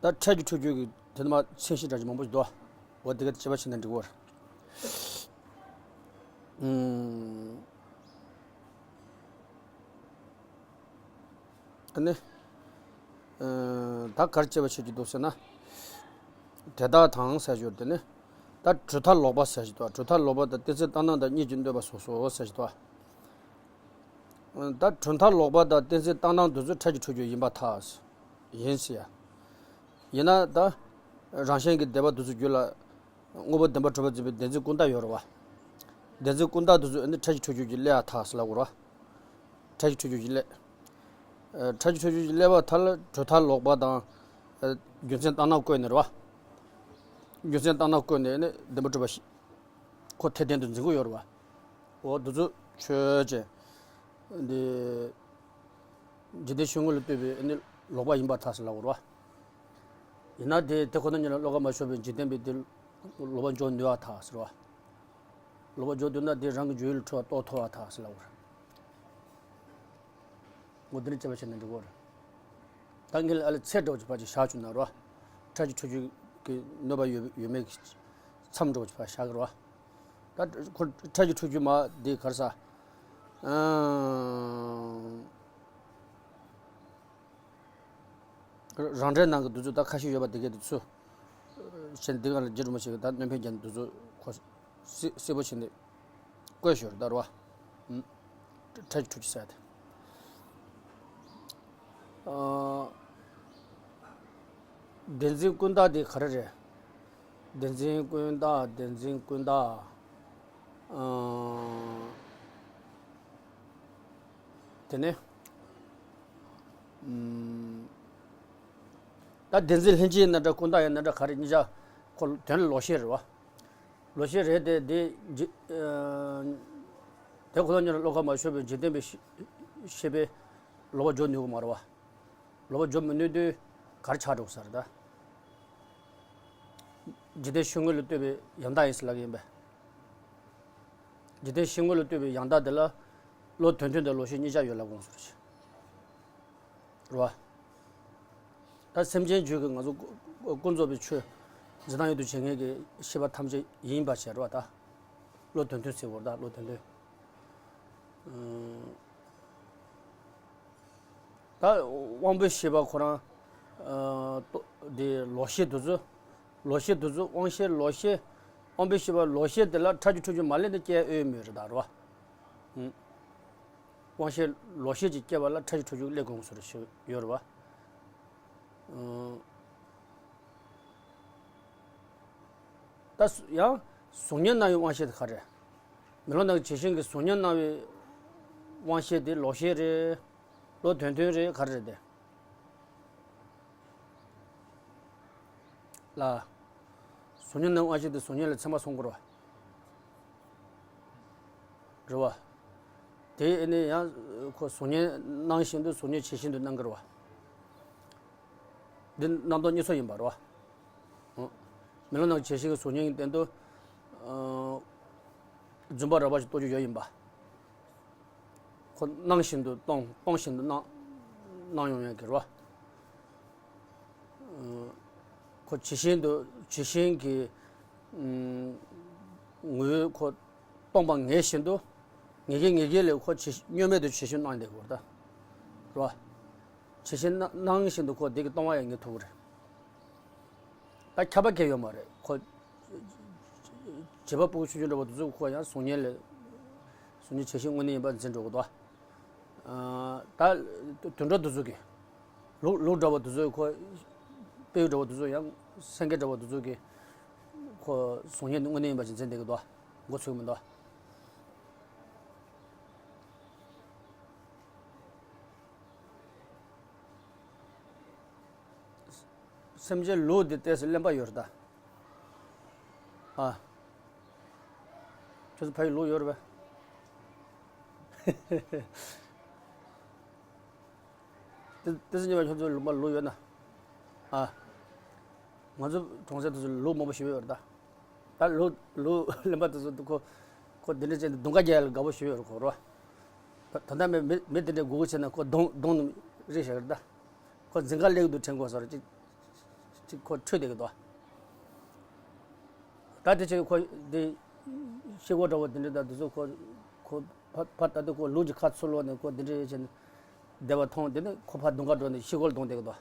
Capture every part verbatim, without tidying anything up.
ད་ཕྲད་ཀྱི་འཁྲུལ་རྒྱུ་གི་དེ་ནི་མ་མཚན་གཞི་འདྲ་ཅིག་མང་པོ་ཞིག་འདུག་འོ་དེ་ག་དཔྱད་པ་བྱས་ན་འགྲིག་གི་རེད། ཨུམ། ཨ་ནི། ཨ། ད་ག་རེ་དཔྱད་པ་བྱེད་ཀྱི་འདུག་ཟེར་ན། དེ་དག་དང་ཟེར་ཞོར་དེ་ནི། ད་གྲུབ་མཐའ་ལོག་པ་ཟེར་ཞིག་འདུག་གྲུབ་མཐའ་ལོག་པ་དང་གཏན་ཚིགས་བཏང་སྟངས་དང་གཉིས་ཀྱིས་གནོད་པ་སོ་སོ་ཟེར་ཞིག་འདུག་ད་གྲུབ་མཐའ་ལོག་པ་དང་གཏན་ཚིགས་བཏང་སྟངས་དེ་ཚོ་ཕྲད་ཀྱི་འཁྲུལ་རྒྱུ་ཡིན་པར་ཐལ། ཡིན་ཟེར་ཡ། ཡིན་ན་ད། རང་གཞན་གྱི་བདེན་པ་དེ་ཚོ་རྒྱུད་ལ། དངོས་པོ་བདེན་པར་གྲུབ་པར་འཛིན་པའི་བདེན་འཛིན་ཀུན་བཏགས་ཡོད་རེད་བ། བདེན་འཛིན་ཀུན་བཏགས་དེ་ཚོ་ཨ་ནི་ཕྲད་ཀྱི་འཁྲུལ་རྒྱུ་གྱིས་བསླད་ཡ་ཐལ་ཟེར་ལབ་དགོས་རེད་བ། ཕྲད་ཀྱི་འཁྲུལ་རྒྱུ་གྱིས་བསླད། ཨ། ཕྲད་ཀྱི་འཁྲུལ་རྒྱུ་གྱིས་བསླད་པར་ཐལ། གྲུབ་མཐའ་ལོག་པ་དང་། ཨ། རྒྱུ་མཚན་བཏང་སྟངས་བཀོད་ནས་རེད་བ། རྒྱུ་མཚན་བཏང་སྟངས་བཀོད་ནས་ཨ་ནི་བདེན་པར་གྲུབ་པ་ཞིག་ཁོ་དེ་བདེན་དུ་འཛིན་གྱི་ཡོད་རེད་བ། འོ་དེ་ཚོ་ཆོས་ཅན། འདི། འཇིག་རྟེན་གཞན་ངོ་ལ་ལྟོས་པའི་ཨ་ནི་ལོག་པ་ཡིན་པར་ཐལ་ཟེར་ལབ་དགོས་རེད་བ། ཡིན་ན་དེ་དེ་ཁོ་ན་ཉིད་ལ་བློ་ཁ་མ་ཕྱོགས་པའི་འཇིག་རྟེན་པའི་དེ་ལོག་པར་འཇོག་ནུས་པར་ཐལ་ཟེར་བ། ལོག་པར་འཇོག་འདོད་ན་དེ་རང་གི་སྦྱོར་ཡུལ་ལ་འཁྲུལ་བ་རྟོགས་ཐུབ་པར་ཐལ་ཟེར་ལབ་དགོས་རེད། ངོ་། འདི་ནི་དཔྱད་པ་བྱས་ན་འགྲིག་གི་རེད། ད་ངས་ཨ་ལས་ཚད་འདྲ་བོ་ཅིག་ཕར་ཅིག་བཞག་བཅུག་ན་རོ། ཕྲད་ཀྱི་འཁྲུལ་རྒྱུ་གི་གནོད་པ་ཡོད་ཡོད་མེད་ཀྱི་མཚམས་འདྲ་བོ་ཅིག་ཕར་བཞག་གི་རོ། ད་ཁོ་ཕྲད་ཀྱི་འཁྲུལ་རྒྱུ་མ་དེ་ག་རེ་ཟ། ཨང་། རང་འགྲེལ་ནང་གི་འདི་ཚོ་ད་ཁ་ཤས་ཡོད་པ་དེ་གའི་འདི་ཚོ། བྱས་ནས་འདི་ག་ལ་རྗེ་སྒྲོལ་མ་ཞིག་གིས་ད་སྣོན་ཕན་རྒྱག་ནས་འདི་ཚོ་ཁོ་གསལ་གསལ་པོ་བྱས་ནས་བཀོད་ཞོར་ད་རོ། ཨུམ། ཕྲད་ཀྱི་འཁྲུལ་རྒྱུ་ཟེར་ཏེ། ཨ། བདེན་འཛིན་ཀུན་བཏགས་དེ་ག་རེ་རེད། བདེན་འཛིན་ཀུན་བཏགས། བདེན་འཛིན་ཀུན་བཏགས། ཨ། དེ་ནས། ཨུམ། ད་བདེན་འཛིན་ལྷན་སྐྱེས་ཡིན་ན་འདྲ་ཀུན་བཏགས་ཡིན་ན་འདྲ་ག་རེ་གཉིས་ཆ་ཁོ་དོན་ལ་ལོག་ཤེས་རེད་བ། ལོག་ཤེས་རེད་དེ་དེ་འཇི། ཨ། དེ་ཁོ་ན་ཉིད་ལ་བློ་ཁ་མ་ཕྱོགས་པའི་འཇིག་རྟེན་པའི་ཤེས་ཤེས་པས་ལོག་པར་འཇོག་ནུས་ཀྱི་མ་རེད་བ། ལོག་པར་འཇོག་མི་ནུས་དུས་ག་རེ་ཆགས་འགྲོ་གི་ས་རེད་ད། འཇིག་རྟེན་གཞན་ངོ་ལ་ལྟོས་པའི་ཡང་དག་ཡིན་ཟེར་ལབ་ཀྱི་ཡིན་པས། འཇིག་རྟེན་གཞན་ངོ་ལ་ལྟོས་པའི་ཡང་དག་དེ་ལ་བློ་དོན་མཐུན་དང་ལོག་ཤེས་གཉིས་ཆ་ཡོད་ལབ་དགོངས་སོ་རེད། རེད་བ། ད་སེམས་ཅན་རྒྱུད་ཀྱི་ང་ཚོ་ཀུན་རྫོབ་པའི་ཆོས་འཛིན་སྟངས་ཡོད་དུ་བྱེད་མཁན་གྱི་ཤེས་པ་ཐམས་ཅད་ཡིན་པ་བྱས་རེད་བ་ད། བློ་དོན་མཐུན་ཟེར་བ་རེད་ད། བློ་དོན་མཐུན། ཨུམ། ད་དབང་པོའི་ཤེས་པ་ཁོ་རང་། ཨ། ལྟོ་དེ་ལོག་ཤེས་དེ་ཚོ། ལོག་ཤེས་དེ་ཚོ་དབང་ཤེས་ལོག་ཤེས། དབང་པོའི་ཤེས་པ་ལོག་ཤེས་དེ་ལ་ཕྲད་ཀྱི་འཁྲུལ་རྒྱུ་མ་སླེབས་ན་སྐྱེ་འོས་མེད་རེད་ད་རོ། ཨུམ། དབང་ཤེས་ལོག་ཤེས་ཀྱི་སྐྱེ་བ་ལ་ཕྲད་ཀྱི་འཁྲུལ་རྒྱུ་སླེབས་དགོས་སོ་རེད་ཞུ་ཡོད་རེད་བ། ཨུམ། ད་སུ་ཡང་གཟུགས་བརྙན་སྣང་བའི་དབང་ཤེས་དེ་ག་རེ། མེ་ལོང་ནང་གི་བྱད་བཞིན་གྱི་གཟུགས་བརྙན་སྣང་བའི་དབང་ཤེས་དེ་ལོག་ཤེས་རེད། བློ་དོན་མཐུན་རེད། ག་རེ་རེད་དེ། ལ། གཟུགས་བརྙན་སྣང་བའི་དབང་ཤེས་དེ་གཟུགས་བརྙན་ལ་ཚད་མ་གསུམ་དགོས་རེད་བ། རེད་བ། དེ་ཨེ་ནས་ཡང་ཁོ་གཟུགས་བརྙན་སྣང་བཞིན་དུ་གཟུགས་བརྙན་བྱད་བཞིན་དུ་སྣང་གི་རེད་བ། འདི་རྣམ་རྟོག་གཉིས་ཚོགས་ཡིན་པ་རེད་བ། མེ་ལོང་ནང་གི་བྱད་བཞིན་གྱི་གཟུགས་བརྙན་གྱི་སྟེང་དུ། ཨ། རྫུན་པ་རགས་པ་ཞིག་རྟོགས་རྒྱུ་ཡོད་ཡིན་པ། ཁོ་སྣང་བཞིན་དུ་སྟོང་། སྟོང་བཞིན་དུ་སྣང་། སྣང་ཡོང་ཡ་གི་རེད་བ། ཨ། ཁོ་བྱད་བཞིན་དུ། བྱད་བཞིན་གྱི། ཨུམ། ངོས་ཁོ་སྟོང་པ་ངེས་བཞིན་དུ། ངེས་ཀྱི་ངེས་ཀྱི་ལས་ཁོ་བྱད་བསྙོན་མེད་དུ་བྱད་བཞིན་སྣང་བསྡད་དགོས་རེད་ད། རེད་བ། བྱད་བཞིན་སྣང་། སྣང་བཞིན་དུ་ཁོ་དེ་གི་སྟོང་པ་ཡང་ངེས་ཐུབ་ཀྱི་རེད། ད་ཁྱབ་པ་གང་ཡང་ཡོད་མ་རེད་ཁོ། བྱེད་པ་པོ་ཆུང་ཆུང་འདྲ་བོ་དེ་ཚོ་ཁོ་ཡང་གཟུགས་བརྙན་ལས། གཟུགས་བརྙན་བྱད་བཞིན་དངོས་གནས་ཡིན་པ་འཛིན་འགྲོ་གི་འདུག་ཨ། ད་དུད་འགྲོ་དེ་ཚོ་གི། ལུག་ལུག་འདྲ་བོ་དེ་ཚོ་ཁོ། སྤྲེའུ་འདྲ་བོ་དེ་ཚོ་ཡང་སེང་གེ་འདྲ་བོ་དེ་ཚོ་གི། ཁོ་གཟུགས་བརྙན་དངོས་གནས་ཡིན་པ་ཞིག་འཛིན་བསྡད་ཀྱི་འདུག་མགོ་ཚོས་ཀྱི་མི་འདུག་སེམས་ཅན་ལུག་འདི་ཏོག་ཙམ་གླེན་པ་ཡོད་རེད་ད། ཨ། ཁྱོད་ཚོ་ཕ་ཡུལ་ལུག་ཡོད་རེད་པས། ཏི་ཏི་སི་ཉི་མ་ཁྱོད་ཚོ་ལུག་མ་ལུག་ཡོད་ན། ཨ། ང་ཚོ་གྲོང་གསེབ་དེ་ཚོ་ལུག་མང་པོ་ཞིག་ཡོད་རེད་ད། ད་ལུག་ལུག་གླེན་པ་དེ་ཚོ་ཁོ། ཁོ་འདི་འདྲ་བྱས་ནས་རྡུང་ཁ་རྒྱག་ཡ་ལ་དགའ་པོ་ཞིག་ཡོད་རེད་ཁོ་རོ། ད་ད་ལྟ་མི་མི་མི་དེ་འདྲས་སྒུག་སྒུག་བྱས་ན་ཁོ་གདོང་གདོང་རིག་བཞག་རེད་ད། ཁོ་འཛིན་ག་སླེབས་འདུག་དྲན་དགོས་ས་རེད་ཅིག་ཁོ་འཕྲོད་བསྡད་ཀྱི་འདུག་ད་དེ་ཕྱིར་ཁོ་འདི་ཤི་ཁོ་འདྲ་བོ་དེ་འདྲ་དང་དེ་ཚོ་ཁོ་ཁོ་ཕ་ཕ་ད་ལྟ་ཁོ་ལུག་གི་ཁ་ཚུར་ལོག་ནས་ཁོ་འདི་འདྲ་བྱས་ནས་བསྡད་པ་མཐོང་། དེ་ནས་ཁོ་ཕར་གདོང་ཁར་འགྲོ་ནས་ཤི་ཁོ་ལ་གདོང་བསྡད་ཀྱི་འདུག་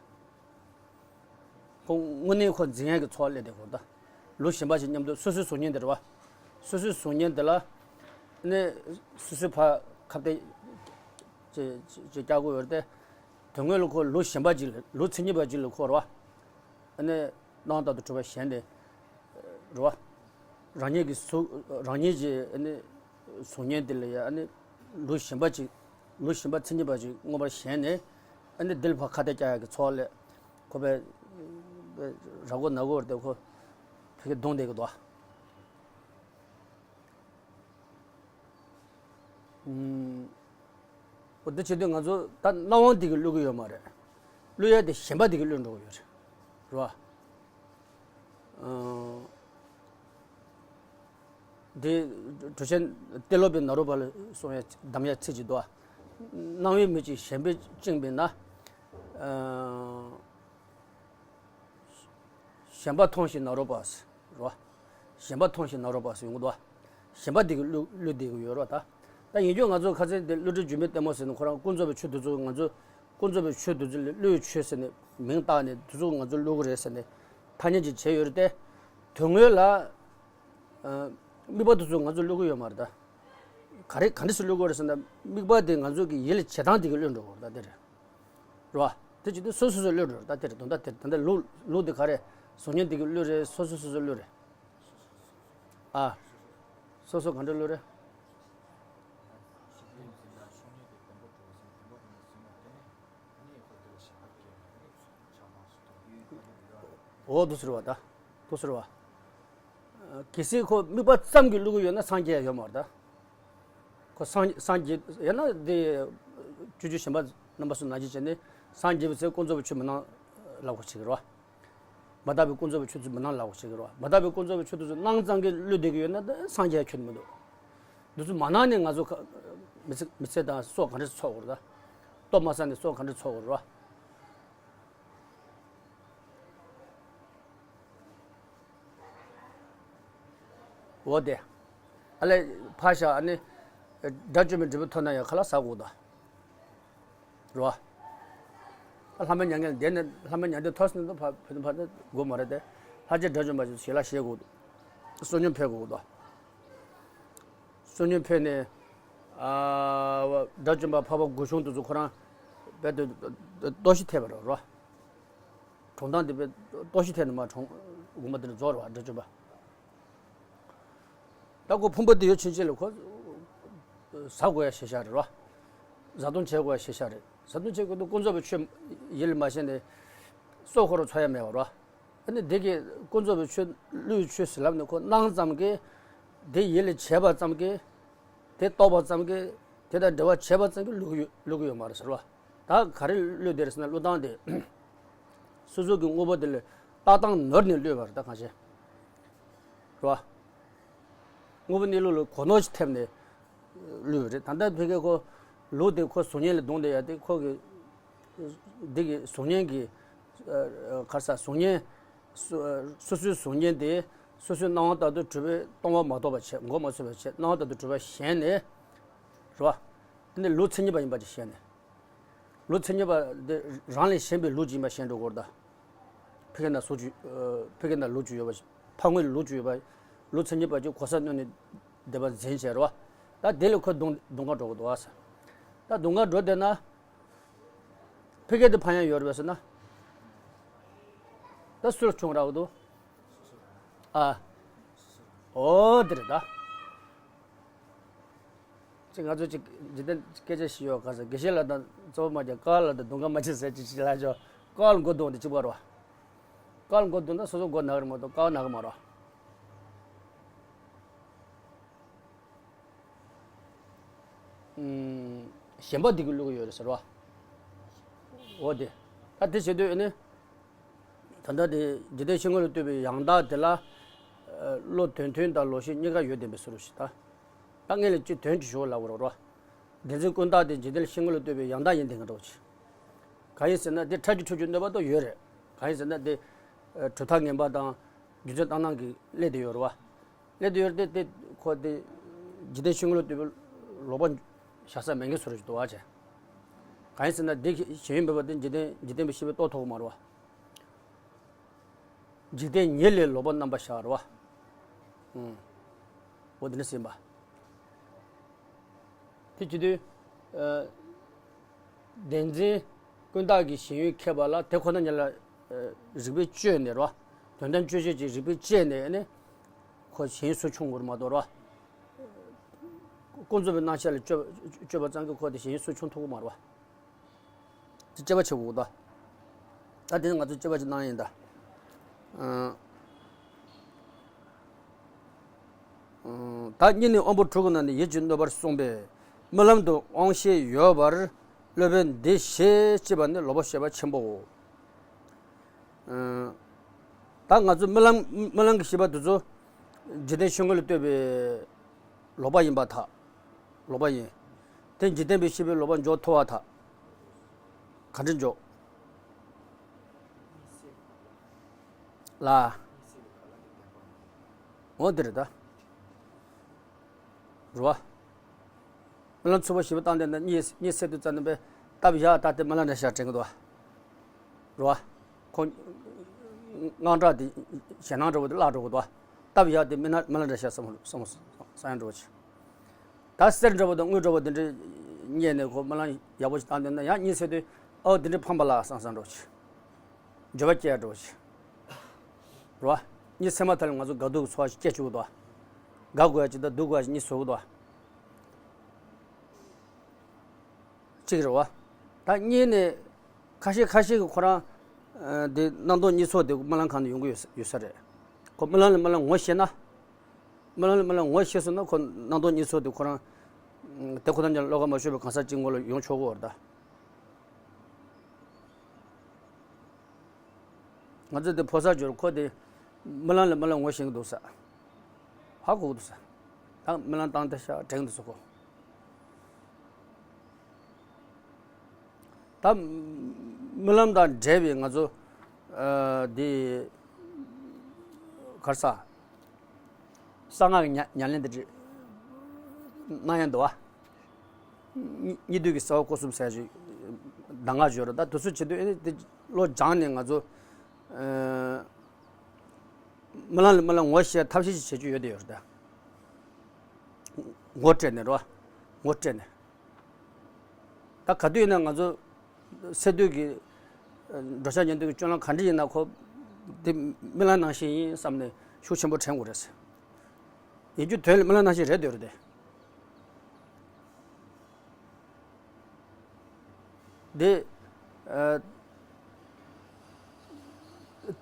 ཁོ་དངོས་གནས་ཁོ་འཛིང་ཡག་གི་ཚོར་བ་སླེབས་བསྡད་ཁོ། ད་ལུག་གཞན་པ་ཞིག་མཉམ་དུ་སོ་སོའི་གཟུགས་བརྙན་དེ་རེད་བ། སོ་སོའི་གཟུགས་བརྙན་དེ་ལ་ནས་སོ་སོའི་ཕར་ཁ་གཏད་ཅེས་ཅེས་བཀྱག་དགོས་ཡོད་རེད་དེ། དོན་དངོས་ལ་ཁོ་ལུག་གཞན་པ་ཅིག་ལ་ལུག་མཚན་ཉིད་པ་ཅིག་ལ་ཁོ་རེད་བ། ཨ་ནི་སྣང་བ་ལྟར་དུ་གྲུབ་པ་གཞན་དེ་རེད་བ། རང་ཉིད་ཀྱི་གཟུགས་རང་ཉིད་ཀྱི་ཨ་ནི་གཟུགས་བརྙན་དེ་ལ་ཡ་ཨ་ནི་ལུག་གཞན་པ་ཅིག་ལུག་གཞན་པ་མཚན་ཉིད་པ་ཅིག་མངོན་པར་ཞེན་ནས་ཨ་ནི་དེ་ལ་ཕར་ཁ་གཏད་བཀྱག་ཡག་གི་ཚོར་བ་སླེབས། ཁོ་པས་ར་མགོ་ན་མགོ་རེད་དེ་ཁོ་ཕ་གིར་གདོང་བསྡད་ཀྱི་འདུག་ཨུམ། འོ་འདི་བྱེད་དུས་ང་ཚོ་ད་སྣང་བ་འདི་གིས་བསླུ་གི་ཡོད་མ་རེད། བསླུ་ཡ་དེ་ཞེན་པ་འདི་གིས་བསླུ་འགྲོ་གི་ཡོད་རེད། རེད་བ། ཨང་། འདི་གྲུ་ཆེན་ཏེ་ལོ་པའི་ནཱ་རོ་པ་ལ་གསུང་ཡ་གདམས་ཡ་ཚིག་ཅིག་འདུག་ཨ། སྣང་བའི་མི་གཅིག་ཞེན་པས་བཅིངས་པས་ན། ཨང་། ཞེན་པ་ཐོངས་ཤིག་ནཱ་རོ་པ་ཟེར་རོ། ཞེན་པ་ཐོངས་ཤིག་ནཱ་རོ་པ་ཟེར་ཡོང་གི་འདུག་ཞེན་པ་འདི་གིས་བསླུ་བསླུ་བསྡད་ཀྱི་ཡོད་རོ་ད། ད་ཡིན་རྒྱུ་ང་ཚོ་ཁ་སང་དེ་བསླུ་བྲིད་འཇིགས་མེད་ལྟད་མོ་ཟེར་ནས་ཁོ་རང་ཀུན་རྫོབ་པའི་ཆོས་འདི་ཚོ་ང་ཚོ་ཀུན་རྫོབ་པའི་ཆོས་འདི་ཚོ་ལ་བསླུ་བའི་ཆོས་ཟེར་ནས་མིང་བཏགས་ནས་འདི་ཚོ་ང་ཚོ་བསླུ་གི་རེད་ཟེར་ནས་ཐ་སྙད་ཅིག་བྱས་ཡོད་རེད་དེ། དོན་དངོས་ལ། ཨ། དམིགས་པ་འདི་ཚོ་ང་ཚོ་བསླུ་གི་ཡོད་མ་རེད་ད། ག་རེ་ག་འདྲ་སེ་བསླུ་གི་རེད་ཟེར་ན་དམིགས་པ་དེ་ང་ཚོ་གི་ཡིད་ལ་བྱེད་སྟངས་དེ་གིས་བསླུ་འགྲོ་གི་རེད་ད་དེ་རེད། རེད་བ། དེ་བྱེད་དུས་སོ་སོ་སོས་བསླུ་འགྲོ་རེད་ད་དེ་རེད། དོན་དག་དེ་རེད། ད་ལྟ་ལུག་ལུག་དེ་ག་རེ་གཟུགས་བརྙན་དེ་གིས་བསླུ་རེད། སོ་སོ་སོ་སོས་བསླུ་རེད། ཨ། སོ་སོ་ག་འདྲ་བསླུ་རེད། འོ་འདུག་སེ་རེད་བ་ད། འདུག་སེ་རེད་བ། གལ་སྲིད་ཁོ་དམིགས་པ་ཙམ་གྱིས་བསླུ་གི་ཡོད་ན་སངས་རྒྱས་ཡོད་མ་རེད་ད། ཁོ་སངས་སངས་རྒྱས་ཡིན་ན་དེ་སྤྱོད་བརྒྱུད་གཞན་པ་རྣམ་པ་ཚོ་ནང་བཞིན་བྱས་ནས་སངས་རྒྱས་པའི་ཚེ་ཀུན་རྫོབ་པའི་ཆོས་མི་སྣང་ལབ་དགོས་བྱེད་ཀྱི་རེད་བ། མ་དག་པའི་ཀུན་རྫོབ་པའི་ཆོས་ཚོ་མི་སྣང་ལབ་དགོས་བྱེད་ཀྱི་རེད་བ། མ་དག་པའི་ཀུན་རྫོབ་པའི་ཆོས་དེ་ཚོ་སྣང་ཙམ་གྱིས་བསླུ་བསྡད་ཀྱི་ཡོད་ན་ད་སངས་རྒྱས་ཁྱོན་ནས་མི་འདུག་འདི་ཚོ་མ་སྣང་ནས་ང་ཚོ་ཁ་མི་ཚེ་མི་ཚེ་དང་སྲོག་ག་འདྲ་འཚོ་དགོས་རེད་ད། ལྟོ་མ་ཟ་ནས་སྲོག་ག་འདྲ་འཚོ་དགོས་རེད་བ། འོ་དེ། ཨ་ལས་ཕར་བཞག་ཨ་ནི། དགྲ་བཅོམ་པའི་འབྲས་བུ་ཐོབ་ན་ཡང་ཁ་ལག་ཟ་དགོས་ད། རེད་བ། ད་ལྷ་མོའི་མྱ་ངན་འདས་ནས་ལྷ་མོའི་མྱང་འདས་ཐོབ་ཟིན་དུས་ཕ་ཕ་ཕ་དགོས་མ་རེད་དེ། ལྷ་རྗེ་དགྲ་བཅོམ་པ་ཞིག་ཞལ་ལག་བཞེས་དགོས་འདུག་བསོད་སྙོམས་འཕེལ་དགོས་འདུག་བསོད་སྙོམས་འཕེལ་ནས། ཨ། དགྲ་བཅོམ་པ་འཕགས་པ་དགུ་བྱུང་དེ་ཚོ་ཁོ་རང་རྦད་དེ་ལྟོགས་ཤི་ཐེབས་པ་རེད་རོ། གྲོང་སྟངས་དེ་རྦད་ལྟོགས་ཤི་ཐེབས་ནས་མར་གྲོངས། དགོངས་པ་དེ་ནས་རྫོགས་རེད་བ་དགྲ་བཅོམ་པ། ད་ཁོ་ཕུང་པོ་དེ་ཡོད་ཕྱིན་ཆད་ལ་ཁོ་ཟ་དགོས་ཡ་ཤེས་བྱ་རེད་རོ། བཟའ་བཏུང་བྱེད་དགོས་ཡ་ཤེས་བྱ་རེད། བཟའ་བཏུང་བྱེད་དགོས་དུས་ཀུན་རྫོབ་པའི་ཆོས་ཡིད་ལ་མ་བྱས་ནས་སྲོག་ཁོ་རང་འཚོ་ཡ་མེད་བ་རོ། ཨ་ནི་འདི་གི་ཀུན་རྫོབ་པའི་ཆོས་བསླུ་བའི་ཆོས་ཟེར་ལབ་ནས་ཁོ་སྣང་ཙམ་གྱིས་དེ་ཡིད་ལ་བྱས་པ་ཙམ་གྱིས། དེ་རྟོགས་པ་ཙམ་གྱིས། དེ་དང་འབྲེལ་བ་བྱས་པ་ཙམ་གྱིས་བསླུ་གི་ཡོད་བསླུ་གི་ཡོད་མ་རེད་ཟེར་བ། ད་ག་རེ་བསླུ་བསྡད་རེད་ཟེར་ན་བསླུ་སྟངས་དེ། སོ་སོ་གི་དངོས་པོ་དེ་ལ་ལྟ་སྟངས་ནོར་ནས་བསླུས་པ་རེད་ད་གང་བྱས། རེད་བ། དངོས་པོ་གནས་ལུགས་ལ་གོ་ནོར་ཞིག་ཐེབས་ནས་བསླུས་པ་རེད། ད་ལྟ་ཕ་གིར་ཁོ་ལུག་དེ་ཁོ་གཟུགས་བརྙན་ལ་གདོང་བསྡད་ཡ་དེ་ཁོ་གི་འདི་གི་གཟུགས་བརྙན་གྱི་ཨ། ཨ། ག་རེ་ཟ། གཟུགས་བརྙན། སོ་སོ་སོའི་གཟུགས་བརྙན་དེ་སོ་སོའི་སྣང་བ་ལྟར་དུ་གྲུབ་པའི་སྟོང་པ་མ་རྟོགས་པ་བྱས། གོ་མ་ཆོད་པ་བྱས། སྣང་བ་ལྟར་དུ་གྲུབ་པ་ཞེན་ནས། རེད་བ། དེ་ནི་ལུག་མཚན་ཉིད་པ་ཡིན་པ་ཅིག་ཞེན་ནས། ལུག་མཚན་ཉིད་པ་དེ་རང་ལས་གཞན་པའི་ལུག་ཅིག་ཡིན་པ་ཞེན་འགྲོ་གི་རེད་ད། ཕ་གི་ན་གཟུགས་ཅིག་ཨ། ཕ་གི་ན་ལུག་ཅིག་ཡོད་པ། ཕ་རོལ་ལུག་ཅིག་ཡོད་པ། ལུག་མཚན་ཉིད་པ་ཅིག་གོ་ས་གནོན་ནས་བསྡད་པ་འཛིན་བྱས་རེད་བ། ད་དེ་ལས་ཁོ་གདོང་གདོང་ཁར་འགྲོ་གི་འདུག་བ་ཟེར། ད་གདོང་ཁར་འགྲོ་བསྡད་ན། ཕ་གི་དེ་ཕན་ཡ་ཡོད་རེད་པས་ཟེར་ན། ད་སུ་ལ་བྱུང་རག་གི་འདུག་ཨ། འོ་དེ་རེད་ད། ཅིག་ང་ཚོ་ཅིག་འཇིག་རྟེན་སྐད་ཆ་ཞིག་ཡོད་ག་ཟེར། དགེ་བཤེས་ལགས་དང་གཙོ་བོ་མ་རྒྱག་ཀ་ལ་དང་གདོང་ཁ་མ་ཕྱེ་ཟེར་ཅིག་ཅིག་ལ་ཅོ་ཀ་ལ་མགོ་གདོང་དེ་གཅིག་པ་རེད་བ། ཀ་ལ་མགོ་གདོང་ད་སོ་སོ་མགོ་ན་གི་རེད་མ་གཏོགས་ཀ་བ་ན་གི་མ་རེད་བ། ཞེན་པ་འདི་གིས་བསླུ་གི་ཡོད་རེད་ཟེར་བ། འོ་དེ། ད་དེ་བྱེད་དུས་ཨེ་ནི། ད་ལྟ་དེ་འཇིག་རྟེན་ཤིང་ལ་ལྟོས་པའི་ཡང་དག་དེ་ལ། བློ་དོན་མཐུན་དང་ལོག་ཤེས་གཉིས་ཀ་ཡོད་བསྡད་པའི་ཚུལ་རེད་ཞེས་ད། ད་ངས་ལ་ཅིག་དོན་གྱི་ཞུ་བ་ལབ་དགོས་རེད་རོ། བདེན་འཛིན་ཀུན་བརྟགས་དེ་འཇིག་རྟེན་ཤིང་ལ་ལྟོས་པའི་ཡང་དག་ཡིན་བསྡད་མཁན་འདྲ་བོ་ཅིག་གང་ཡིན་ཟེར་ན་དེ་ཕྲ་རྒྱས་འཁྲུལ་རྒྱུའི་གནོད་པ་དོ་ཡོད་རེད། གང་ཡིན་ཟེར་ན་དེ། གྲུབ་མཐའ་ངན་པ་དང་རྒྱུ་མཚན་ལྟར་སྣང་གིས་སླེབས་བསྡད་ཡོད་རེད་བ། སླེབས་བསྡད་ཡོད་རེད་དེ། དེ་ཁོ་དེ་འཇིག་རྟེན་ཤིང་ལོ་ལྟ་བུའི་ལོག་པ་བཞག་ས་མེད་མཁན་བཟོ་འདྲ་ཅིག་འདུག་བ་བྱས། གང་ཡིན་ཟེར་ན་འདི་ཞེན་ཡུལ་མེད་པ་དེ་འཇིག་རྟེན་འཇིག་རྟེན་པའི་ཤེས་པས་རྟོགས་ཐུབ་ཀྱི་མ་རེད་བ། འཇིག་རྟེན་ཉིད་ལས་ལོག་པ་རྣམ་པར་བཞག་རེད་བ། ཨུམ། འོ་དེ་འདྲ་ཟེར་བ། དེ་བྱེད་དུས། ཨ། བདེན་འཛིན་ཀུན་བརྟགས་ཀྱི་ཞེན་ཡུལ་ཁེགས་པ་ལ་དེ་ཁོ་ན་ཉིད་ལ། ཨ། རིགས་པས་དཔྱོད་ནས་རེད་བ། དོན་དམ་དཔྱོད་བྱེད་ཀྱི་རིགས་པས་དཔྱད་ནས་ནི། ཁོ་ཞེན་ཡུལ་སུ་ཆུང་དགོས་རེད་མ་གཏོགས་རེད་བ། ཀུན་རྫོབ་པའི་རྣམ་གཞག་ལ་དཔྱོད་དཔྱོད་པ་ཙམ་གྱིས་ཁོ་དེ་ཞེན་ཡུལ་སུ་ཆུང་ཐུབ་ཀྱི་མ་རེད་བ། དེ་དཔྱད་པ་བྱེད་དགོས་ད། ད་དེ་ནི་ང་ཚོས་དཔྱད་པ་ཅིག་གནང་ཡིན་ད། ཨ། ཨ། ད་གཉིས་ནི་དབང་པོ་དྲུག་གི་ནང་ནས་ཡིད་ཀྱིས་གནོད་པར་གསུངས་པས། རྨི་ལམ་དུ་དབང་ཤེས་ཡོད་པར་སློབ་དཔོན་འདི་ཞེས་བྱས་པ་ནི་ལོག་པར་བཤད་པ་ཆེན་པོའོ། ཨ། ད་ང་ཚོ་རྨི་ལམ་རྨི་ལམ་གྱི་ཤེས་པ་དེ་ཚོ་འཇིག་རྟེན་ཤིང་ལོ་ལ་ལྟོས་པའི་ལོག་པ་ཡིན་པར་ཐལ། ལོག་པ་ཡིན། དེ་འཇིག་རྟེན་པའི་ཤེས་པས་ལོག་པ་འཇོག་ཐུབ་པར་ཐལ། ག་འདྲ་འཇོག་ལ། འོ་དེ་རེད་ད། རེད་བ། རྨི་ལམ་ཚུགས་པ་ཞེས་པ་བཏང་དེ་ན་གཉིད་གཉིད་སད་དུས་ཙམ་ནས་པས་སྟབས་ཡག་ད་དེ་རྨི་ལམ་འདྲ་ཤག་དྲན་གྱི་འདུག་བ། རེད་བ། ཁོ་དངངས་སྐྲག་དེ་ཞེད་སྣང་འདྲ་བོ་དེ་བརླག་འགྲོ་གི་འདུག་བ། སྟབས་ཡག་དེ་རྨི་ལམ་རྨི་ལམ་འདྲ་ཤག་བསམ་བསམ་བསམ་ཡང་འདྲ་བོ་ཆེ། ད་གསེར་འདྲ་བོ་དང་དངུལ་འདྲ་བོ་དེ་འདྲ་རྙེད་ནས་ཁོ་རྨི་ལམ་ཡག་པོ་ཞིག་བཏང་དེ་ན་ཡང་གཉིད་སད་དུས་ཨོ་དེ་འདྲ་ཕངས་པ་ལ་བསམ་བསམ་འདྲ་བོ་ཆེ། འགྱོད་པ་སྐྱེ་ཡག་འདྲ་བོ་ཆེ། རེད་བ། གཉིད་སད་མ་ཐག་ལ་ང་ཚོ་དགའ་སྡུག་གི་ཚོར་བ་ཞིག་སྐྱེ་བཅུག་གི་འདུག་བ། དགའ་དགོས་ཡག་ཅིག་དང་སྡུག་དགོས་ཡག་ཅིག་གཉིད་སད་གི་འདུག་བ། གཅིག་རེད་བ། ད་གཉིས་ནས་ཁ་ཤས་ཁ་ཤས་ཀྱིས་ཁོ་རང་། ཨ། དེ་སྣང་སྟོང་གཉིད་ཚོར་དེ་རྨི་ལམ་ཁང་ནས་ཡོང་གི་ཡོད་ས་ཡོད་ས་རེད། ཁོ་རྨི་ལམ་ལ་རྨི་ལམ་ངོ་ཤེས་ན། རྨི་ལམ་ལ་རྨི་ལམ་ངོ་ཤེས་སོང་ན་ཁོ་སྣང་སྟོང་གཉིད་ཚོར་དེ་ཁོ་རང་། ཨ། དེ་ཁོ་རང་ཉིད་བློ་ཁ་མ་ཤོར་བའི་གང་ཟག་གཅིག་ངོ་ལ་ཡོང་ཆོག་གི་རེད་ད། ང་ཚོ་དེ་ཕོ་གསར་འབྱོར་ཁོ་དེ་རྨི་ལམ་ལ་རྨི་ལམ་ངོ་ཤེས་ཀྱི་འདུག་ས། ཧ་གོ་གི་འདུག་ས། ད་རྨི་ལམ་བཏང་དེ་ཤག་དྲན་གྱི་འདུག་ས་ཁོ། ད་རྨི་ལམ་དང་འབྲེལ་བའི་ང་ཚོ། ཨ། འདི་ག་རེ་ཟ། གསང་སྔགས་ཀྱི་ཉ་ཉམས་ལེན་དེ་འདྲ་གནང་ཡག་འདུག་བ། གཉིད་གཉིད་དུས་ཀྱི་གསལ་བ་སྐོར་གསུམ་ཟེར་ཞིག་གདམས་ངག་ཡོད་རེད། ད་དེ་ཚོ་བྱེད་དུས་ཨེ་ནི་དེ་བློ་སྦྱངས་ནས་ང་ཚོ། ཨ། རྨི་ལམ་ལ་རྨི་ལམ་ངོ་ཤེས་ཐབས་ཤེས་ཤིག་བྱེད་རྒྱུ་ཡོད་དེ་ཡོད་རེད་ད། ངོ་སྤྲད་ནས་རེད་བ། ངོ་སྤྲད་ནས། ད་ག་དུས་ཡིན་ན་ང་ཚོ་སད་དུས་ཀྱི། ཨ། འགྲོ་འཆག་ཉལ་འདུག་གི་སྤྱོད་ལམ་ག་འདྲ་ཡིན་ན་ཁོ་དེ་རྨི་ལམ་ནང་བཞིན་ཡིན་བསམ་ནས་ཤུགས་ཆེན་པོ་དྲན་དགོས་རེད། ཡིན་རྒྱུ་དོན་ལ་རྨི་ལམ་ནང་བཞིན་རེད་འདོད་རེད་དེ། དེ། ཨ།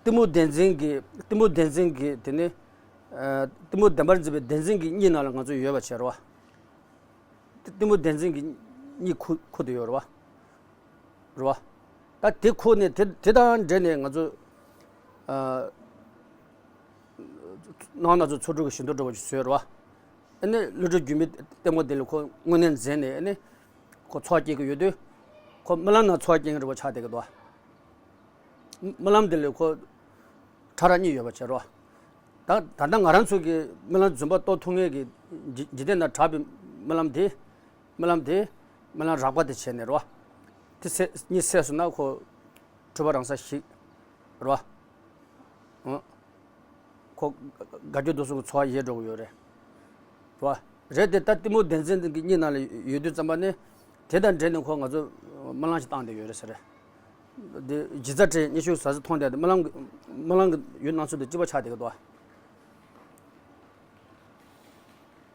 གཏི་མུག་བདེན་འཛིན་གྱི་གཏི་མུག་བདེན་འཛིན་གྱི་དེ་ནི། ཨ། གཏི་མུག་བདེན་པར་འཛིན་པའི་བདེན་འཛིན་གྱི་གཉིད་ནང་ལ་ང་ཚོ་ཡོད་པ་བྱས་རེད་བ། གཏི་མུག་བདེན་འཛིན་གྱི་གཉིད་ཁུག་ཁུག་དེ་ཡོད་རེད་བ། རེད་བ། ད་དེ་ཁུག་ནས་དེ་དེ་དང་འབྲེལ་ནས་ང་ཚོ། ཨ། སྣང་བ་སྣ་ཚོགས་ཚོགས་དྲུག་གི་བཞི་མདོ་འདྲ་བོ་ཞིག་བཟོས་རེད་བ། ཨ་ནི་བློ་གྲོས་རྒྱུད་མའི་ལྟད་མོ་དེ་ལ་ཁོ་དངོས་གནས་འཛིན་ནས་ཨ་ནི་ཁོ་ཚོར་བ་སྐྱེ་གི་ཡོད་དུས། ཁོ་རྨི་ལམ་ནང་ཚོར་བ་སྐྱེ་མཁན་འདྲ་བོ་ཆགས་བསྡད་ཀྱི་འདུག་བ། རྨི་ལམ་དེ་ལ་ཁོ་ཕྲ་རགས་གཉིས་ཡོད་པ་བྱས་རོ། ད་ད་ལྟ་ང་རང་ཚོ་གི་རྨི་ལམ་རྫུན་པ་རྟོགས་ཐུབ་མཁན་གྱི་འཇིག་འཇིག་རྟེན་ན་གྲགས་པའི་རྨི་ལམ་དེ། རྨི་ལམ་དེ། རྨི་ལམ་རགས་པ་དེ་བྱས་ནས་རོ། དེ་སད་གཉིད་སད་སོང་ན་ཁོ་འཁྲུལ་པ་རང་སར་ཞིག་རོ། ཨང་། ཁོ་དགའ་སྐྱོ་སྡུག་གསུམ་གྱི་ཚོར་བ་ཡལ་འགྲོ་གི་ཡོད་རེད། རེད་བ། རེད་དེ་ད་གཏི་མུག་བདེན་འཛིན་གྱི་གཉིད་ནང་ལ་ཡོད་དུས་ཙམ་པ་ནི། དེ་དང་འབྲེལ་ནས་ཁོ་ང་ཚོ་རྨི་ལམ་ཞིག་བཏང་བསྡད་ཡོད་རེད་ཟེར། དེ་གཞི་རྩ་བྲལ་ཉི་ཤུ་ཟ་ཟི་མཐོང་བསྡད་དེ་རྨི་ལམ་གྱི་རྨི་ལམ་གྱི་ཡུལ་སྣང་ཚུལ་དེ་གཅིག་པ་ཆགས་བསྡད་ཀྱི་འདུག་བ།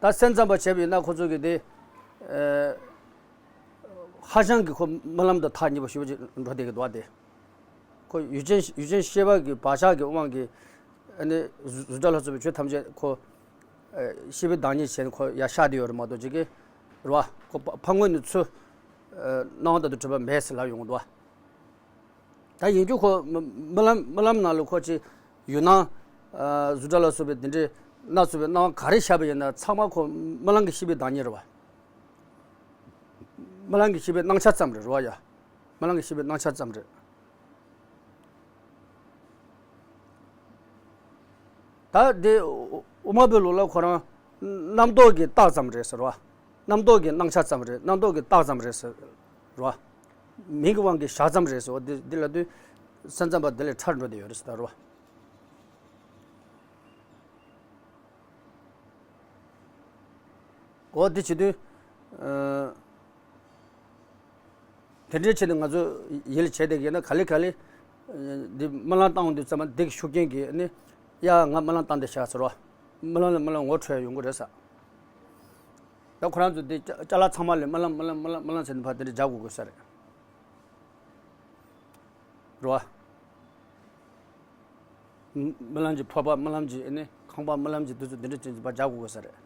ད་སེམས་ཙམ་པ་བྱས་པ་ཡིན་ན་ཁོ་ཚོ་གི་དེ། ཨེ། ཧ་ཅང་གི་ཁོ་རྨི་ལམ་དང་ཐག་ཉེ་པོ་ཞེ་པོ་ཅིག་འགྲོ་བསྡད་ཀྱི་འདུག་བ་དེ། ཁོ་ཡུལ་ཅན་ཡུལ་ཅན་ཤེས་པ་གི་བག་ཆགས་ཀྱི་དབང་གིས། ཨ་ནི་གཟུ་གཟུགས་སྒྲ་ལ་སོགས་པའི་ཆོས་ཐམས་ཅད་ཁོ། ཨེ། ཤེས་པའི་བདག་ཉིད་བྱས་ནས་ཁོ་ཡར་ཤར་བསྡད་ཡོད་རེད་མ་གཏོགས་ཅིག་གི། རེད་བ། ཁོ་ཕ་ཕ་རྔོན་ནས་ཚུར། ཨེ། སྣང་བ་དང་དུ་གྲུབ་པ་མེད་ཟེར་ལབ་ཡོང་གི་འདུག་བ། ད་ཡིན་རྒྱུ་ཁོ་རྨི་རྨི་ལམ་རྨི་ལམ་ནང་ལ་ཁོ་ཅིག་ཡུལ་སྣང་། ཨ། གཟུགས་སྒྲ་ལ་སོགས་པའི་དེ་འདྲའི་སྣ་ཚོགས་པའི་སྣང་བ་ག་རེ་ཤར་བ་ཡིན་ན་ཚང་མ་ཁོ་རྨི་ལམ་གྱི་ཤེས་པའི་བདག་ཉིད་རེད་བ། རྨི་ལམ་གྱི་ཤེས་པའི་སྣང་ཆ་ཙམ་རེད་རོ་ཡ། རྨི་ལམ་གྱི་ཤེས་པའི་སྣང་ཆ་ཙམ་རེད། ད་དེ་དབུ་མ་པའི་ལུགས་ལ་ཁོ་རང་རྣམ་རྟོག་གི་རྟགས་ཙམ་རེད་ཟེར་བ། རྣམ་རྟོག་གི་སྣང་ཆ་ཙམ་རེད། རྣམ་རྟོག་གི་རྟགས་ཙམ་རེད་ཟེར་བ། མིང་གི་དབང་གིས་བཞག་ཙམ་རེད་ཟེར་བ། འདི་འདི་ལ་དུས་སེམས་ཙམ་པ་འདི་ལས་ཕྲ་འགྲོ་བསྡད་ཡོད་རེད་ཟེར་ད་རེད་བ། འོ་དེ་བྱེད་དུས། ཨ། དེ་འདྲའི་ཆེད་དུ་ང་ཚོ་ཡིད་ལ་བྱས་བསྡད་ཀྱི་ཡིན་ན། ག་ལེ་ག་ལེ་འདི་སྨོན་ལམ་བཏང་དུས་ཙམ་པ་འདི་གི་ཤུགས་རྐྱེན་གྱིས་ནི། ཡ། ང་སྨོན་ལམ་བཏང་བསྡད་བཞག་ཟེར་བ། སྨོན་ལམ་ལ་སྨོན་ལམ་ངོ་འཕྲོད་ཡོང་གི་རེད་ས། ད་ཁོ་རང་ཚོ་འདི་ཅ་ཅ་ལག་ཚང་མ་ལ་སྨོན་ལམ་སྨོན་ལམ་སྨོན་ལམ་སྨོན་ལམ་ཟེར་ནས་ཕར་དེ་འདྲ་རྒྱག་དགོས་དགོས་ས་རེད། རེད་བ། སྨོན་ལམ་གྱི་ཕོར་པ་སྨོན་ལམ་གྱི་ཨ་ནི་ཁང་པ་སྨོན་ལམ་གྱི་དུས་ཚོད་འདི་འདྲ་ཅན་གྱི་པར་རྒྱག་དགོས་ས་རེད།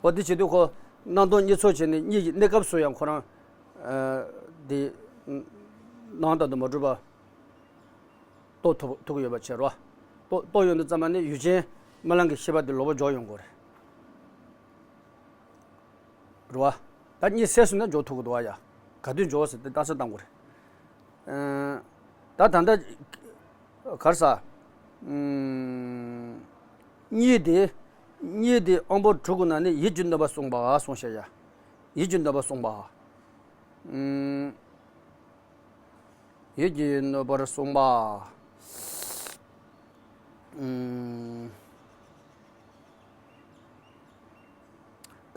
འོ་དེ་བྱེད་དུས་ཁོ་སྣང་སྟོང་གཉིས་ཚོགས་བྱས་ནས་གཉིད་ཀྱི་གནས་སྐབས་སུ་ཡང་ཁོ་རང་ཨ་དེ་སྣང་དག་ཏུ་མ་གྲུབ་པ་རྟོགས་ཐུབ་ཐུབ་ཀྱི་ཡོད་པ་བྱས་རེད་བ། རྟོགས་རྟོགས་ཡོང་དུས་ཙམ་པ་ནི་ཡུལ་ཅན་སྨོན་ལམ་གྱི་ཤེས་པ་དེ་ལོག་པ་འཇོག་ཡོང་དགོས་རེད། རེད་བ། ད་གཉིད་སད་སོང་ན་འཇོག་ཐུབ་ཀྱི་འདུག་བ་ཡ། ག་དུས་འཇོག་ཟེར་ཏེ་ལྟ་ས་བཏང་དགོས་རེད། ཨ། ད་ད་ལྟ་ག་རེ་ཟ། ཨུམ། གཉིད་དེ། གཉིད་དེ་དབང་པོ་དྲུག་གི་ནང་ནས་ཡིད་ཀྱི་གནོད་པ་སོང་བ་སོང་ཤག་ཡ། ཡིད་ཀྱི་གནོད་པ་སོང་བ། ཨུམ། ཡིད་ཀྱི་གནོད་པར་སོང་བ། ཨུམ།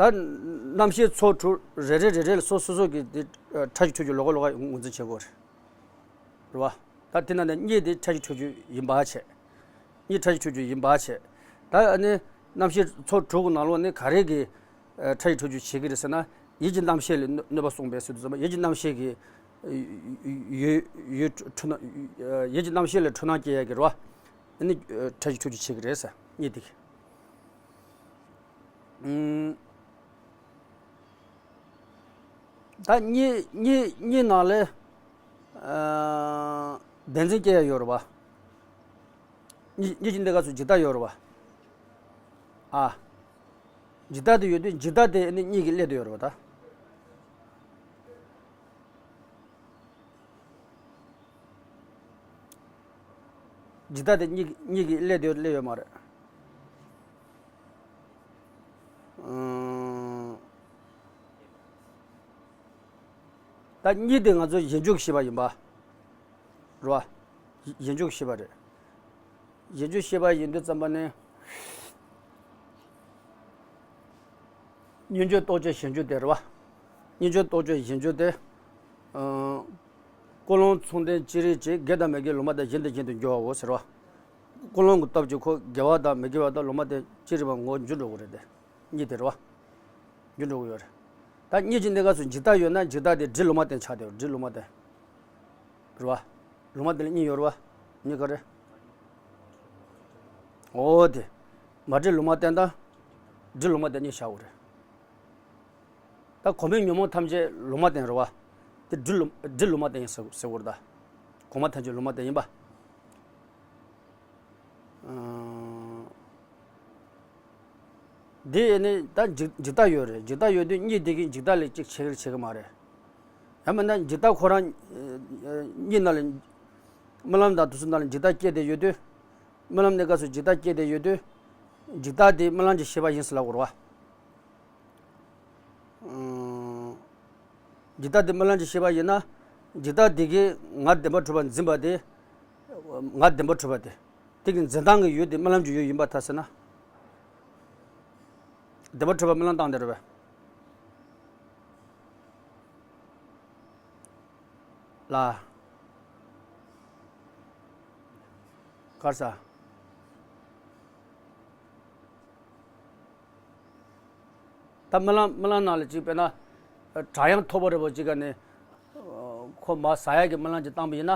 ད་རྣམ་ཤེས་ཚོགས་དྲུག་རེ་རེ་རེ་རེ་ལ་སོ་སོ་སོ་གི་དེ་ཕྲ་ཞིང་ཕྲ་ཞིང་ལོགས་ཀ་ལོགས་ཀ་ངོས་འཛིན་བྱེད་དགོས་རེད། རེད་བ། ད་དེ་ནང་ནས་གཉིད་དེ་ཕྲ་ཞིང་ཕྲ་ཞིང་ཡིན་པ་བྱས། གཉིད་ཕྲ་ཞིང་ཕྲ་ཞིང་ཡིན་པ་བྱས། ད་ཨ་ནི་རྣམ་ཤེས་ཚོགས་དྲུག་གི་ནང་ལོགས་ནས་ག་རེ་གི་ཕྲ་ཞིང་ཕྲ་ཞིང་བྱེད་ཀྱི་རེད་ཟེར་ན། ཡིད་ཀྱི་རྣམ་ཤེས་ལ་གནོད་པ་སོང་བས་ཟེར་དུས་ཙམ་པ། ཡིད་ཀྱི་རྣམ་ཤེས་ཀྱི་ཡུལ་ཡུལ་འཁྲུལ་སྣང་། ཡིད་ཀྱི་རྣམ་ཤེས་ལ་འཁྲུལ་སྣང་སྐྱེ་ཡ་གི་རེད་བ། ཨ་ནི་ཕྲ་ཞིང་ཕྲ་ཞིང་བྱེད་ཀྱི་རེད་ཟེར། གཉིད་དེ་གི། ཨུམ། ད་གཉིད་གཉིད་གཉིད་ནང་ལ་ཨ་བདེན་འཛིན་སྐྱེ་ཡ་ཡོད་རེད་བ། གཉིད་གཉིད་ཀྱི་གནས་སྐབས་སུ་འཇིག་ལྟ་ཡོད་རེད་བ། ཨ། འཇིག་ལྟ་དེ་ཡོད་དུས་འཇིག་ལྟ་དེ་ནི་གཉིད་ཀྱི་སླད་དུ་ཡོད་རེད་བ་ད། འཇིག་ལྟ་དེ་གཉིད་གཉིད་ཀྱི་སླད་དུ་སླེབས་ཡོད་མ་རེད། ཨང་། ད་གཉིད་དེ་ང་ཚོ་གཞན་འཇོག་ཤེས་པ་ཡིན་པ། རེད་བ། གཞན་འཇོག་ཤེས་པ་རེད། གཞན་འཇོག་ཤེས་པ་ཡིན་དུས་ཙམ་པ་ནི། སྙན་བརྗོད་རྟོག་དཔྱོད་གཞན་འཇོག་དེ་རེད་བ། སྙན་བརྗོད་རྟོག་དཔྱོད་གཞན་འཇོག་དེ། ཨང་། ཀུན་སློང་མཚུངས་ལྡན་ཅི་རིགས་ཀྱིས། དགེ་དང་མི་དགེའི་ལོ་མ་དང་། གཞན་དང་གཞན་དུ་འགྱུར་བའོ་ཟེར་བ། ཀུན་སློང་གི་སྟོབས་ཀྱིས་ཁོ་དགེ་བ་དང་མི་དགེ་བ་དང་ལོ་མ་དང་ཅི་རིགས་པ་ངོ་འགྱུར་འགྲོ་གི་རེད་དེ། གཉིད་དེ་རེད་བ། འགྱུར་འགྲོ་གི་ཡོད་རེད། ད་གཉིད་ཀྱི་གནས་སྐབས་སུ་འཇིག་ལྟ་ཡོད་ན་འཇིག་ལྟ་དེ་སྒྲིབ་ལོ་མ་དང་ཆགས་བསྡད་ཡོད་རེད། སྒྲིབ་ལོ་མ་དང་། རེད་བ། ལོ་མ་དེ་ལ་གཉིད་ཡོད་རེད་བ། གཉིད་ག་རེ། འོ་དེ། མ་སྒྲིབ་ལོ་མ་དང་དང་། སྒྲིབ་ལོ་མ་དང་གཉིད་བྱ་དགོས་རེད། ད་གོང་མའི་ཉོན་མོངས་ཐམས་ཅད་ལོ་མ་དང་རེད་བ། དེ་སྒྲིབ་ལོ་སྒྲིབ་ལོ་མ་དང་ཡིན་ཟེར་ཟེར་དགོས་རེད་ད། གོང་མ་ཐམས་ཅད་ལོ་མ་དང་ཡིན་པ། ཨང་། འདི་ནི་ད་འཇིག་འཇིག་ལྟ་ཡོད་རེད། འཇིག་ལྟ་ཡོད་དུས་གཉིད་འདི་གིས་འཇིག་ལྟ་ལ་ཅིག་བྱེད་ཀྱི་བྱེད་ཀྱི་མ་རེད། ཡང་མིན་ན་འཇིག་ལྟ་ཁོ་རང་གཉིད་ནང་ལ་རྨི་ལམ་དང་དུས་གསུམ་ནང་ལ་འཇིག་ལྟ་སྐྱེས་བསྡད་ཡོད་དུས། རྨི་ལམ་གནས་སྐབས་སུ་འཇིག་ལྟ་སྐྱེས་བསྡད་ཡོད་དུས། འཇིག་ལྟ་དེ་རྨི་ལམ་གྱི་ཤེས་པ་ཡིན་ཟེར་ལབ་དགོས་རེད་བ། ཨང་། འཇིག་ལྟ་དེ་རྨི་ལམ་གྱི་ཤེས་པ་ཡིན་ན། འཇིག་ལྟ་དེ་གིས་ང་བདེན་པར་གྲུབ་པར་འཛིན་པ་དེ། ང་བདེན་པར་གྲུབ་པ་དེ། དེ་གི་འཛིན་སྟངས་ཀྱི་ཡུལ་དེ་རྨི་ལམ་གྱི་ཡུལ་ཡིན་པར་ཐལ་ཟེར་ན། བདེན་པར་གྲུབ་པ་རྨི་ལམ་སྟངས་དེ་རེད་པས། ལ། ག་རེ་ཟ། ད་རྨི་ལམ་རྨི་ལམ་ནང་ལ་ཅིག་དཔེར་ན། སྒྲ་དབྱངས་མཐོ་པོ་རེ་བོ་ཅིག་ག་ནས། ཁོ་མར་ཟ་ཡག་གི་རྨི་ལམ་ཅིག་བཏང་པ་ཡིན་ན།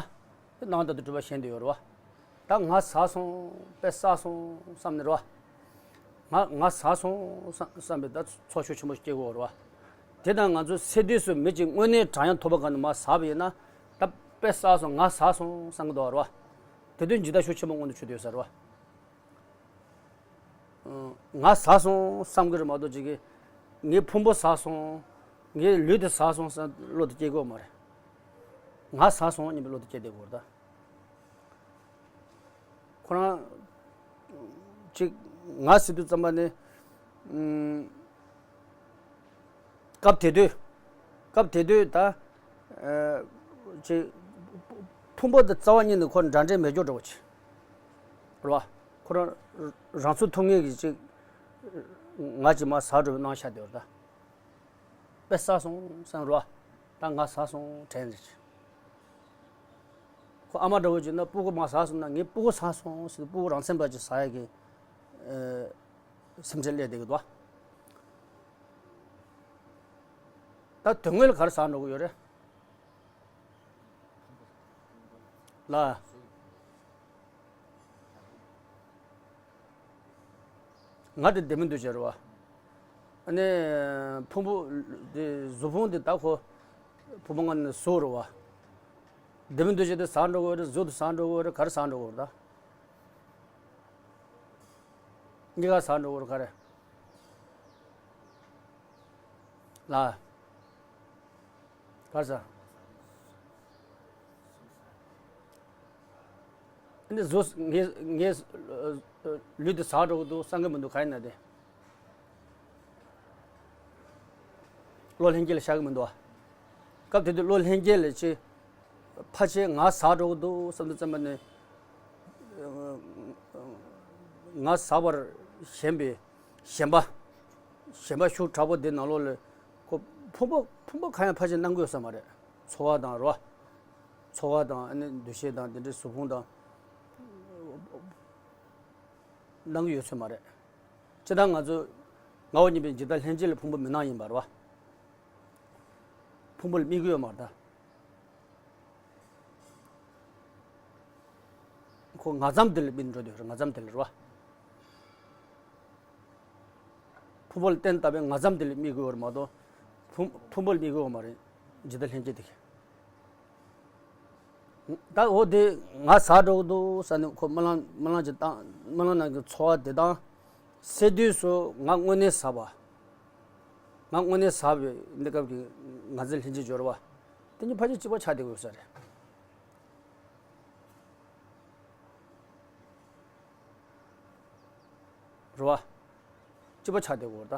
དེ་སྣང་དག་ཏུ་གྲུབ་པ་གཞན་དུ་ཡོད་རེད་བ། ད་ང་ཟ་སོང་། དཔེ་བསགས་སོང་བསམ་ནས་རེད་བ། ང་ང་ཟ་སོང་བསམ་བསམ་པའི་ད་ཚོར་ཤུགས་ཆེན་པོ་སྐྱེ་དགོས་རེད་བ། དེ་དང་ང་ཚོ་སད་དུས་སུ་མི་གཅིག་དངོས་གནས་སྒྲ་དབྱངས་མཐོ་པོ་ག་ནས་མར་ཟ་བ་ཡིན་ན། ད་དཔེ་བསགས་སོང་། ང་ཟ་སོང་བསམ་གི་འདུག་རེད་བ། དེ་དུས་འཇིག་ལྟ་ཤུགས་ཆེན་པོ་མངོན་དུ་གྱུར་དུ་ཡོད་ས་རེད་བ། ང་ཟ་སོང་བསམ་གི་རེད་མ་གཏོགས་ཅིག་གི། ངའི་ཕུང་པོ་ཟ་སོང་། ངའི་ལུས་དེ་ཟ་སོང་བསམ་བློ་དེ་སྐྱེ་དགོས་མ་རེད། ང་ཟ་སོང་སྙམ་པའི་བློ་དེ་སྐྱེ་བསྡད་དགོས་རེད་ད། ཁོ་རང་ ཅིག་ང་ཟེར་དུས་ཙམ་པ་ནི། ཨུམ། སྐབས་དེ་དུས། སྐབས་དེ་དུས་ད། ཨ། ཅིག་ཕུང་པོ་དང་རྩ་བ་ཉིད་ནས་ཁོ་འདྲ་འདྲ་མེད་འགྱོ་འདྲ་བོ་ཅིག་རེད་བ། ཁོ་རང་རང་ཚུགས་ཐུབ་ངེས་ཀྱི་ཅིག་ང་ཅིག་མར་ཟག་འགྲོ་བའི་སྣང་ཤར་དེ་བར་ད། དཔེ་ཟག་སོང་བསམ་རེད་བ། ད་ང་ཟག་སོང་དྲན་རེད། ཁོ་ཨ་མ་འདྲ་བོ་ཅིག་ན་སྤུ་གུ་མར་ཟག་སོང་ན་ངའི་སྤུ་གུ་ཟག་སོང་ཟེར། སྤུ་གུ་རང་མཚན་པ་ཅིག་ཟག་ཡ་གི། ཨ། སེམས་ཁྲལ་སླེབས་བསྡད་ཀྱི་འདུག་བ། ད་དོན་དངོས་ལ་ག་རེ་ཟག་འགྲོ་གི་ཡོད་རེད། ལ། ང་དེ་བདེ་མོ་འདུག་བྱས་རེད་བ། ཨ་ནི། ཕུང་པོ། དེ་གཟུགས་ཕུང་དེ་ད་ཁོ། ཕུང་པོ་ལྔ་ནི་གཟུགས་རེད་བ། བདེ་མོ་འདུག་བྱས་དེ་ཟག་འགྲོ་གི་ཡོད་རེད། གཟུགས་དེ་ཟག་འགྲོ་གི་ཡོད་རེད། ག་རེ་ཟག་འགྲོ་གི་ཡོད་རེད་ད། གཉིས་ཀ་ཟག་འགྲོ་གི་ཡོད་རེད། ག་རེ། ལ། ག་རེ་ཟ། འདི་གཟུགས་ངའི་ངའི་ལུས་འདི་ཟག་འགྲོ་གི་འདུག་བསམ་གི་མི་འདུག་ག་ཡིན་ན་དེ། བློ་ལྷན་སྐྱེས་ལ་ཤར་གི་མི་འདུག་བ། སྐབས་དེ་དུས་བློ་ལྷན་སྐྱེས་ལ་ཅི། ཕལ་ཆེར་ང་ཟག་འགྲོ་གི་འདུག་བསམ་དུས་ཙམ་པ་ནས། ང་ཟག་པར་ཞེན་པའི་ཞེན་པ། ཞེན་པ་ཤུགས་དྲག་པོ་འདི་ནང་ལོགས་ལ་ཁོ་ཕུང་པོ་ཕུང་པོ་གང་ཡང་ཕལ་ཆེར་སྣང་གི་ཡོད་ས་མ་རེད། ཚོར་བ་དང་རོ། ཚོར་བ་དང་ཨ་ནི་འདུ་ཤེས་དང་དེ་འདྲའི་གཟུགས་ཕུང་དང་སྣང་གི་ཡོད་ས་མ་རེད། སྤྱིར་བཏང་ང་ཚོ་ངའོ་སྙམ་པའི་འཇིག་ལྟ་ལྷན་སྐྱེས་ལ་ཕུང་པོ་མི་སྣང་ཡིན་པ་རེད་བ། ཕུང་པོ་ལ་དམིགས་ཀྱི་ཡོད་མ་རེད་ད། ཁོ་ང་ཙམ་དེ་ལ་དམིགས་འགྲོ་དུས་རེད། ང་ཙམ་དེ་ལ་རེད་བ། ཕུང་པོ་ལ་བརྟེན་ལྟ་བའི་ང་ཙམ་དེ་ལ་དམིགས་ཀྱི་ཡོད་རེད་མ་གཏོགས། ཕུང་ཕུང་པོ་ལ་དམིགས་ཀྱི་ཡོད་མ་རེད། འཇིག་ལྟ་ལྷན་སྐྱེས་དེ་གས། ད་འོ་དེ་ང་ཟག་འགྲོ་གི་འདུག་ཟེར་ནས་ཁོ་རྨི་ལམ་རྨི་ལམ་ཅིག་བཏང་། རྨི་ལམ་ནང་གི་ཚོར་བ་དེ་དང་། སད་དུས་སུ་ང་དངོས་གནས་ཟག་པ། ང་དངོས་གནས་ཟག་པའི་གནས་སྐབས་ཀྱི་ང་ཚོའི་ལྷན་སྐྱེས་སྦྱོར་བ། དེ་གཉིས་ཕལ་ཆེར་གཅིག་པ་ཆགས་བསྡད་དགོས་ས་རེད། རེད་བ། གཅིག་པ་ཆགས་བསྡད་དགོས་རེད་ད།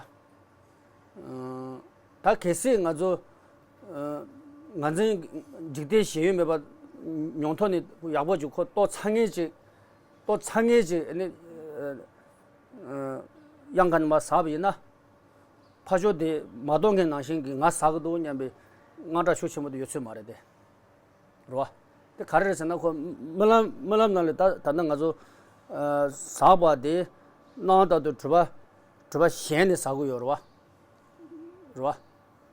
ཨ། ད་གལ་སྲིད་ང་ཚོ། ཨ། ང་ཚོའི་འཇིག་རྟེན་ཞེན་ཡུལ་མེད་པ་མྱོང་ཐོག་ནས་ཡག་པོ་ཅིག་ཁོ་རྟོགས་ཚར་མཁན་ཅིག་རྟོགས་ཚར་མཁན་ཅིག་ཨ་ནི། ཨ། གཡང་ཁ་ནས་མར་ཟག་པ་ཡིན་ན། ཕར་ཕྱོགས་དེ་མ་རྟོགས་མཁན་ནང་བཞིན་གྱི་ང་ཟག་གི་འདུག་སྙམ་པའི་དངངས་སྐྲག་ཤུགས་ཆེན་པོ་དེ་ཡོད་ཚོད་མ་རེད་དེ། རེད་བ། དེ་ག་རེ་རེད་ཟེར་ན་ཁོ་རྨི་ལམ་རྨི་ལམ་ནང་ལ་ད་ད་ལྟ་ང་ཚོ། ཨ། ཟག་པ་དེ་སྣང་བ་ལྟར་དུ་གྲུབ་པ་གྲུབ་པ་གཞན་ནས་ཟག་གི་ཡོད་རེད་བ། རེད་བ།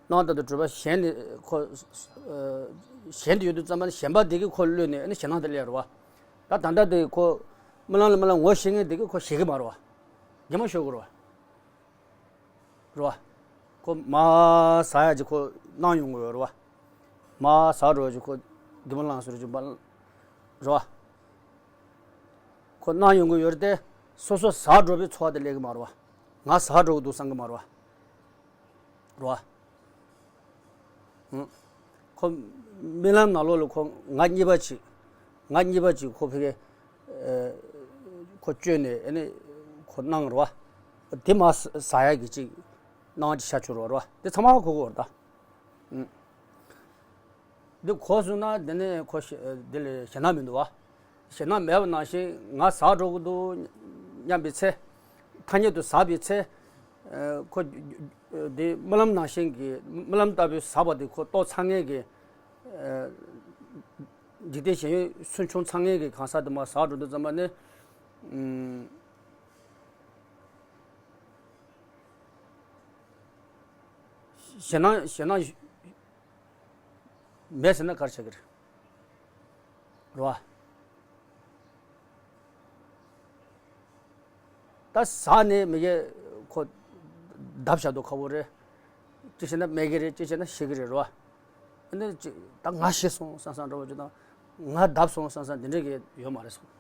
སྣང་བ་ལྟར་དུ་གྲུབ་པ་གཞན་ནས་ཁོ། ཨ། གཞན་དུ་ཡོད་དུས་ཙམ་པ་ནི་ཞེན་པ་དེ་གིས་ཁོ་བསླུས་ནས་ཨ་ནི་ཞེད་སྣང་དེ་སླེབས་རེད་བ། ད་ད་ལྟ་དེ་ཁོ་རྨི་ལམ་ལ་རྨི་ལམ་ངོ་ཤེས་མཁན་དེ་གིས་ཁོ་ཞེད་ཀྱི་མ་རེད་བ། གད་མོ་ཤོར་གི་རེད་བ། རེད་བ། ཁོ་མར་ཟག་ཡ་ཅིག་ཁོ་སྣང་ཡོང་གི་ཡོད་རེད་བ། མར་ཟག་འགྲོ་ཡ་ཅིག་ཁོ་གད་མོ་ལངས་སོང་རེད་ཅིག་མར། རེད་བ། ཁོ་སྣང་ཡོང་གི་ཡོད་རེད་དེ། སོ་སོ་ཟག་འགྲོ་བའི་ཚོར་བ་དེ་སླེབས་ཀྱི་མ་རེད་བ། ང་ཟག་འགྲོ་གི་འདུག་བསམ་གྱི་མ་རེད་བ། རེད་བ། ཁོ་རྨི་ལམ་ནང་ལོགས་ལ་ཁོ་ང་གཉིས་པ་ཅིག་ང་གཉིས་པ་ཅིག་ཁོ་ཕ་གི། ཨ། ཁོ་བཅོས་ནས་ཨ་ནི་ཁོ་སྣང་རེད་བ། དེ་མར་ཟག་ཡ་གི་ཅིག་སྣང་བ་ཅིག་ཤར་བཅུག་རོགས་རེད་བ། དེ་ཚང་མ་གོ་གི་ཡོད་རེད་ད། འདི་གོ་སོང་ན་དེ་ནས་ཁོ་ཞེ་དེ་ལ་ཞེད་སྣང་མི་འདུག་བ། ཞེད་སྣང་མེད་པ་ནང་བཞིན་ང་ཟག་འགྲོ་གི་འདུག་སྙམ་པའི་ཚེ། ཐ་སྙད་དུ་ཟག་པའི་ཚེ། ཨ། ཁོ་དེ་རྨི་ལམ་ནང་བཞིན་གྱི་རྨི་ལམ་ལྟ་བུའི་ཟག་པ་དེ་ཁོ་རྟོགས་ཚར་མཁན་གྱི། ཨ། འཇིག་རྟེན་ཞེན་ཡུལ་སུན་ཕྱུང་ཚར་མཁན་གྱི་གང་ཟག་དེ་མར་ཟག་འགྲོ་དུས་ཙམ་པ་ནི། ཨུམ། ཞེད་སྣང་ཞེད་སྣང་མེད་ཟེར་ན་ག་རེ་བྱེད་ཀྱི་རེད། རེད་བ། ད་ཟག་ནས་མི་གེ་ཁོ་བརྡབ་བཞག་དུས་ཁག་པོ་རེད། གཅིག་བྱས་ན་སྨྲས་ཀྱི་རེད། གཅིག་བྱས་ན་ཤེས་ཀྱི་རེད། རེད་བ། ཨ་ནི་གཅིག་ད་ང་ཤེས་སོང་བསམ་བསམ་འདྲ་བོ་ཅིག་དང་། ང་བརྡབ་སོང་བསམ་བསམ་དེ་འདྲ་གི་ཡོད་མ་རེད་སོང་།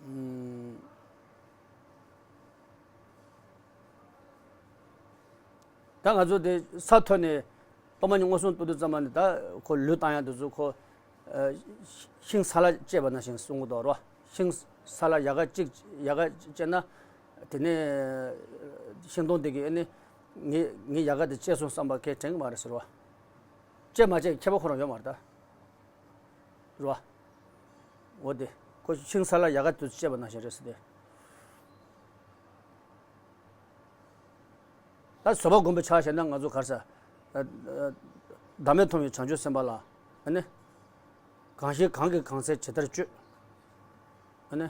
ཨུམ། ད་ང་ཚོ་དེ་ས་མཐོ་ནས་སྟོང་པ་ཉིད་མངོན་སུམ་རྟོགས་དུས་ཙམ་པ་ནི་ད་ཁོ་ལུས་བཏང་ཡག་དེ་ཚོ་ཁོ། ཨ། ཤིང་ས་ལ་བཅད་པ་ནང་བཞིན་གསུང་གི་འདུག་རོ། ཤིང་ས་ལ་ཡལ་ག་གཅིག་ཡལ་ག་བཅད་ན། དེ་ནས་ཤིང་སྡོང་དེ་གིས་ཨ་ནི་ངའི་ངའི་ཡལ་ག་དེ་བཅད་སོང་བསམ་པ་གས་དྲན་གི་མ་རེད་ཟེར་བ། བཅད་མ་བཅད་ཁྱད་པར་ཁོ་རང་ཡོད་མ་རེད་ད། རེད་བ། འོ་དེ། ཁོ་ཤིང་ས་ལ་ཡལ་ག་དེ་བཅད་པ་ནང་བཞིན་རེད་ཟེར་ཏེ། ད་བཟོད་པ་སྒོམ་པའི་ཕྱག་བྱས་ན་ང་ཚོ་ག་རེ་ཟེར། ཨ། ཨ། བདག་མེད་མཐོང་བའི་བྱང་ཆུབ་སེམས་དཔའ་ལ། ཨ་ནི། གང་ཞིག་གང་གིས་གང་འཚལ་ཇི་ལྟར་སྤྱོད། ཨ་ནི།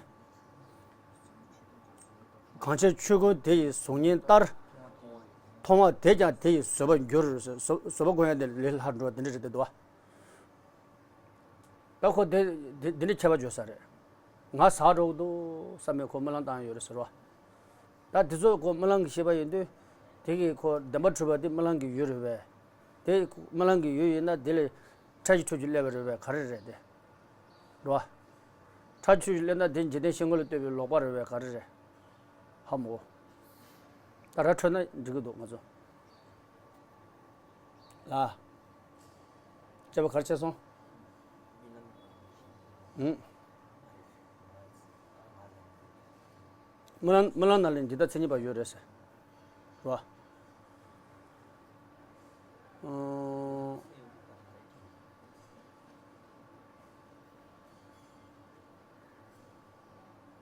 གང་ཕྱིར་ཆོས་ཀུན་དེ་ཡི་གཟུགས་བརྙན་ལྟར། མཐོང་བ་དེས་ཀྱང་དེ་ཡི་བཟོད་པར་འགྱུར། བཟོད་བཟོད་པ་སྒོམ་ཡ་དེ་ལས་སླ་འགྲོ་དེ་འདྲ་རེད་དེ་འདུག་བ། ད་ཁོ་དེ་དེ་འདི་འདྲའི་ཁྱད་པར་བརྗོད་ས་རེད། ང་ཟ་འགྲོ་གི་འདུག་བསམ་པའི་ཁོ་སྨོན་ལམ་བཏང་ཡོད་རེད་ཟེར་བ། ད་དེ་ཚོ་ཁོ་སྨོན་ལམ་གྱི་ཤེས་པ་ཡོད་དུས། དེ་གིས་ཁོ་བདེན་པར་གྲུབ་པ་དེ་སྨོན་ལམ་གྱི་ཡུལ་རེད་པས། དེ་སྨོན་ལམ་གྱི་ཡུལ་ཡིན་ན་དེ་ལས་ཕྲ་ཞིང་ཕྲུགས་ཀྱིས་བསླད་པ་རེད་པས་ག་རེ་རེད་དེ། རེད་བ། ཕྲ་ཞིང་ཕྲུགས་ཀྱིས་བསླད་ན་དེ་འཇིག་རྟེན་ཤིང་ཀུན་ལ་ལྟོས་པའི་ལོག་པ་རེད་པས་ག་རེ་རེད། ཧ་མོ། ད་ར་འཕྲོད་ན་འགྲིག་གི་འདུག་ང་ཚོ། ལ། སྐྱེ་བ་གར་ཆད་སོང་། ཨུང་། སྨོན་ལམ་སྨོན་ལམ་ནང་ལ་འཇི་ལྟར་མཚན་ཉིད་པ་ཡོད་རེད་ཟེར། རོ། ཨུང་།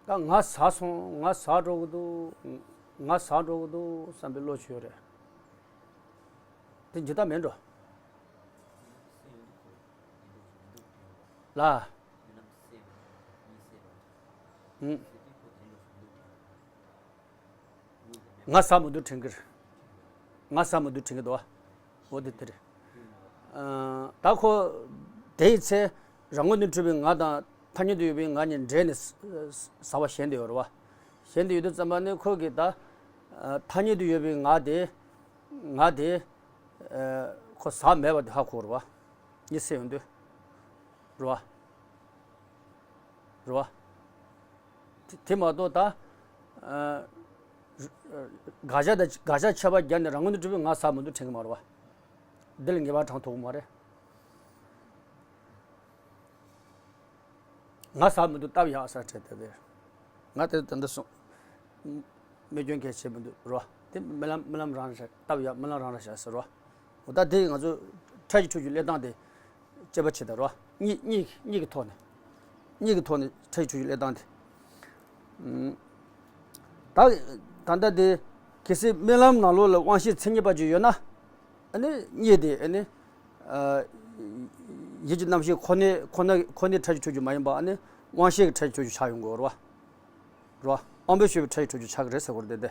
ད་ང་ཟ་སོང་། ང་ཟ་འགྲོ་གི་འདུག་ང་ཟ་འགྲོ་གི་འདུག་བསམ་པའི་བློ་ཅིག་ཡོད་རེད། དེ་འཇི་ལྟར་མེད་འགྲོ། ལ། ཨུང་། ང་ཟ་མི་འདུག་དྲན་གི་རེད། ང་ཟ་མི་འདུག་དྲན་གི་འདུག་བ། འོ་དེ་དེ་རེད། ཨ། ད་ཁོ་དེའི་ཚེ་རང་ངོས་ནས་གྲུབ་པའི་ང་དང་ཐ་སྙད་དུ་ཡོད་པའི་ང་གཉིས་འདྲེས་ནས་ཟ་བ་ཞེན་དུ་ཡོད་རེད་བ། ཞེན་དུ་ཡོད་དུས་ཙམ་པ་ནི་ཁོ་གིས་ད་ཐ་སྙད་དུ་ཡོད་པའི་ང་དེ། ང་དེ་ཁོ་ཟ་མེད་པ་དེ་ཧ་གོ་རེད་བ། གཉིད་སད་ཡོང་དུས། རེད་བ། རེད་བ། དེ་དེ་མ་གཏོགས་ད། ཨ། དགག་བྱ་དང་དགག་བྱ་ཁྱབ་པ་བརྒྱབ་ནས་རང་ངོས་ནས་གྲུབ་པའི་ང་ཟ་མི་འདུག་དྲན་གི་མ་རེད་བ། འདི་ལ་ངེས་པ་དྲངས་ཐུབ་ཀྱི་མ་རེད། ང་ཟ་མི་འདུག་སྟབས་ཡག་ས་དྲན་དེ་རེད། ང་དེ་ད་འདི་སོང་། རྨས་སྐྱོན་གལ་ཆེ་མི་འདུག་རོ། དེ་སྨོན་ལམ་སྨོན་ལམ་རང་རེད། སྟབས་ཡག་སྨོན་ལམ་རང་རེད་ཤག་ཟེར་རོ། འོ་ད་དེ་ང་ཚོ་ཕྲ་ཞིང་ཕྲུགས་ཀྱིས་བསླད་སྟངས་དེ་དཔྱད་པ་བྱེད་ད་རོ། གཉིད་གཉིད་གཉིད་ཀྱི་ཐོག་ནས། གཉིད་ཀྱི་ཐོག་ནས་ཕྲ་ཞིང་ཕྲུགས་ཀྱིས་བསླད་སྟངས་དེ། ཨུམ། ད་ད་ལྟ་དེ་གལ་སྲིད་སྨོན་ལམ་ནང་ལོགས་ལ་དབང་ཤེས་མཚན་ཉིད་པ་ཅིག་ཡོད་ན། ཨ་ནི་གཉིད་དེ་ཨ་ནི། ཨ། ཡིད་ཀྱི་རྣམ་ཤེས་ཁོ་ནའི་ཁོ་ན་ཁོ་ནའི་ཕྲ་ཞིང་ཕྲུགས་ཀྱི་མ་ཡིན་པ་ཨ་ནི་དབང་ཤེས་ཀྱི་ཕྲ་ཞིང་ཕྲུགས་ཀྱི་ཆགས་ཡོང་གི་ཡོད་རེད་བ། རེད་བ། དབང་པོས་ཤེས་པའི་ཕྲ་ཞིང་ཕྲུགས་ཀྱི་ཆགས་ཀྱི་རེད་ཟེར་གྱི་རེད་དེ།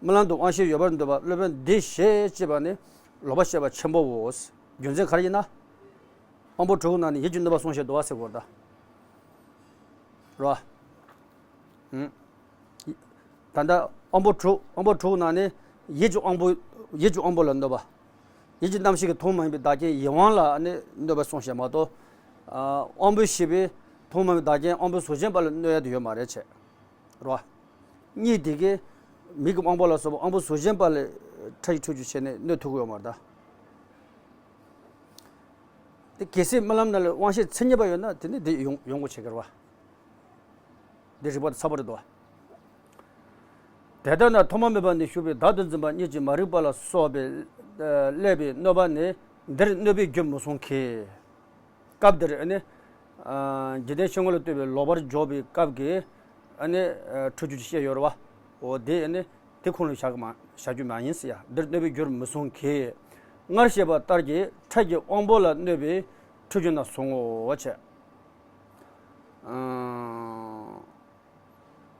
སྨོན་ལམ་དུ་དབང་ཤེས་ཡོད་པར་འདོད་པ་སློབ་དཔོན་འདིས་ཞེས་བྱ་བ་ནི་ལོག་པར་བཤད་པ་ཆེན་པོའོ། རྒྱུ་མཚན་ག་རེ་ཡིན་ན། དབང་པོ་དྲུག་ནང་ནས་ཡིད་ཀྱི་གནོད་པ་སོང་ཞེས་འདུག་བ་ཟེར་གྱི་ཡོད་རེད་ད། རེད་བ། ཨུམ། ད་ལྟ་དབང་པོ་དྲུག་དབང་པོ་དྲུག་ནང་ནས་ཡིད་ཀྱི་དབང་པོ། ཡིད་ཀྱི་དབང་པོ་ལ་གནོད་པ། ཡིད་ཀྱི་རྣམ་ཤེས་ཀྱིས་མཐོང་མ་ཡིན་པའི་བདག་རྐྱེན་ཡིད་དབང་ལ་ནི་གནོད་པ་སོང་ཞེས་མ་གཏོགས། ཨ། དབང་པོའི་ཤེས་པས་མཐོང་མ་ཡིན་པའི་བདག་རྐྱེན་དབང་པོའི་གཟུགས་ཅན་པ་ལ་གནོད་ཡ་དེ་ཡོད་མ་རེད་བྱས། རེད་བ། གཉིད་དེ་གས་མིག་གི་དབང་པོ་ལ་སོགས་པ་དབང་པོའི་གཟུགས་ཅན་པ་ལ་ཕྲ་ཞིང་ཕྲུགས་ཀྱི་ཆེད་ནས་གནོད་ཐུབ་ཀྱི་ཡོད་མ་རེད་ད། དེ་གལ་སྲིད་སྨོན་ལམ་ནང་ལ་དབང་ཤེས་མཚན་ཉིད་པ་ཡོད་ན་དེ་ནི་དེ་ཡོང་ཡོང་དགོས་བྱེད་ཀྱི་རེད་བ། འདི་རིགས་པ་དང་ཚ་པོ་རེད་དོ། དེ་ལྟར་ན་ཐོག་མ་མེད་པ་ནས་ཞུགས་པའི་བདག་ཏུ་འཛིན་པ་གཉིད་ཀྱི་མ་རིག་པ་ལ་སོགས་པས་བསླད་པའི་གནོད་པ་ནི་འདིར་གནོད་པའི་རྒྱུར་མི་གསུང་གི། སྐབས་འདིར་ནི། ཨ། འཇིག་རྟེན་ཤིང་ཀུན་ལ་ལྟོས་པའི་ལོག་པར་འཇོག་པའི་སྐབས་ཀྱི། ཨ་ནི། ཨ། འཁྲུལ་རྒྱུ་ཅིག་བཤད་ཡོད་རེད་བ། འོ་དེ་ནི་དེ་ཁོང་ལ་བཞག་གི་མ་བཞག་རྒྱུ་མ་ཡིན་ཟེར་ཡ། འདིར་གནོད་པའི་རྒྱུར་མི་གསུང་གི། སྔར་བཤད་པ་ལྟར་གྱི་ཕྲ་རྒྱས་དབང་པོ་ལ་གནོད་པའི་འཁྲུལ་རྒྱུ་ན་གསུང་ངོ་བྱས། ཨང་།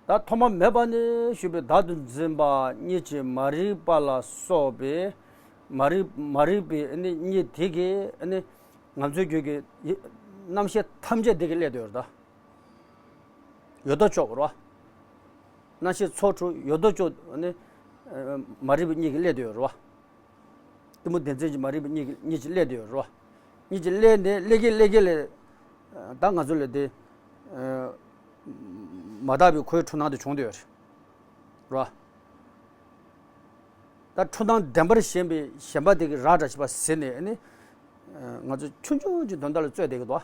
ད་ཐོག་མ་མེད་པ་ནས་ཞུགས་པའི་བདག་ཏུ་འཛིན་པ་གཉིད་ཀྱི་མ་རིག་པ་ལ་སོགས་པའི་མ་རིག་མ་རིག་པའི་ནི་གཉིད་དེ་གིས་ནི་ང་ཚོའི་རྒྱུད་ཀྱི་རྣམ་ཤེས་ཐམས་ཅད་དེ་གིས་བསླད་དུ་ཡོད་ད། ཡོད་དོ་ཅོག་རོ། རྣམ་ཤེས་ཚོགས་དྲུག་ཡོད་དོ་ཅོག་ནི་མ་རིག་པའི་གཉིད་ཀྱིས་བསླད་དུ་ཡོད་རོ། གཏི་མུག་བདེན་འཛིན་གྱི་མ་རིག་པའི་གཉིད་ཀྱིས་གཉིད་ཀྱིས་བསླད་དུ་ཡོད་རོ། གཉིད་ཀྱིས་བསླད་ནས་བསླད་ཀྱིན་བསླད་ཀྱིན་ལས། ད་ང་ཚོ་ལ་དེ་མ་དག་པའི་འཁོར་བའི་འཁྲུལ་སྣང་དེ་བྱུང་དུ་ཡོད་རེད། རོ། ད་འཁྲུལ་སྣང་བདེན་པར་ཞེན་པའི་ཞེན་པ་དེ་གིས་ར་འདྲ་ཞིག་པ་ཟེར་ནས་ནི། ང་ཚོ་ཆུང་ཆུང་གི་དོན་དག་ལ་རྩོད་བསྡད་ཀྱི་འདུག་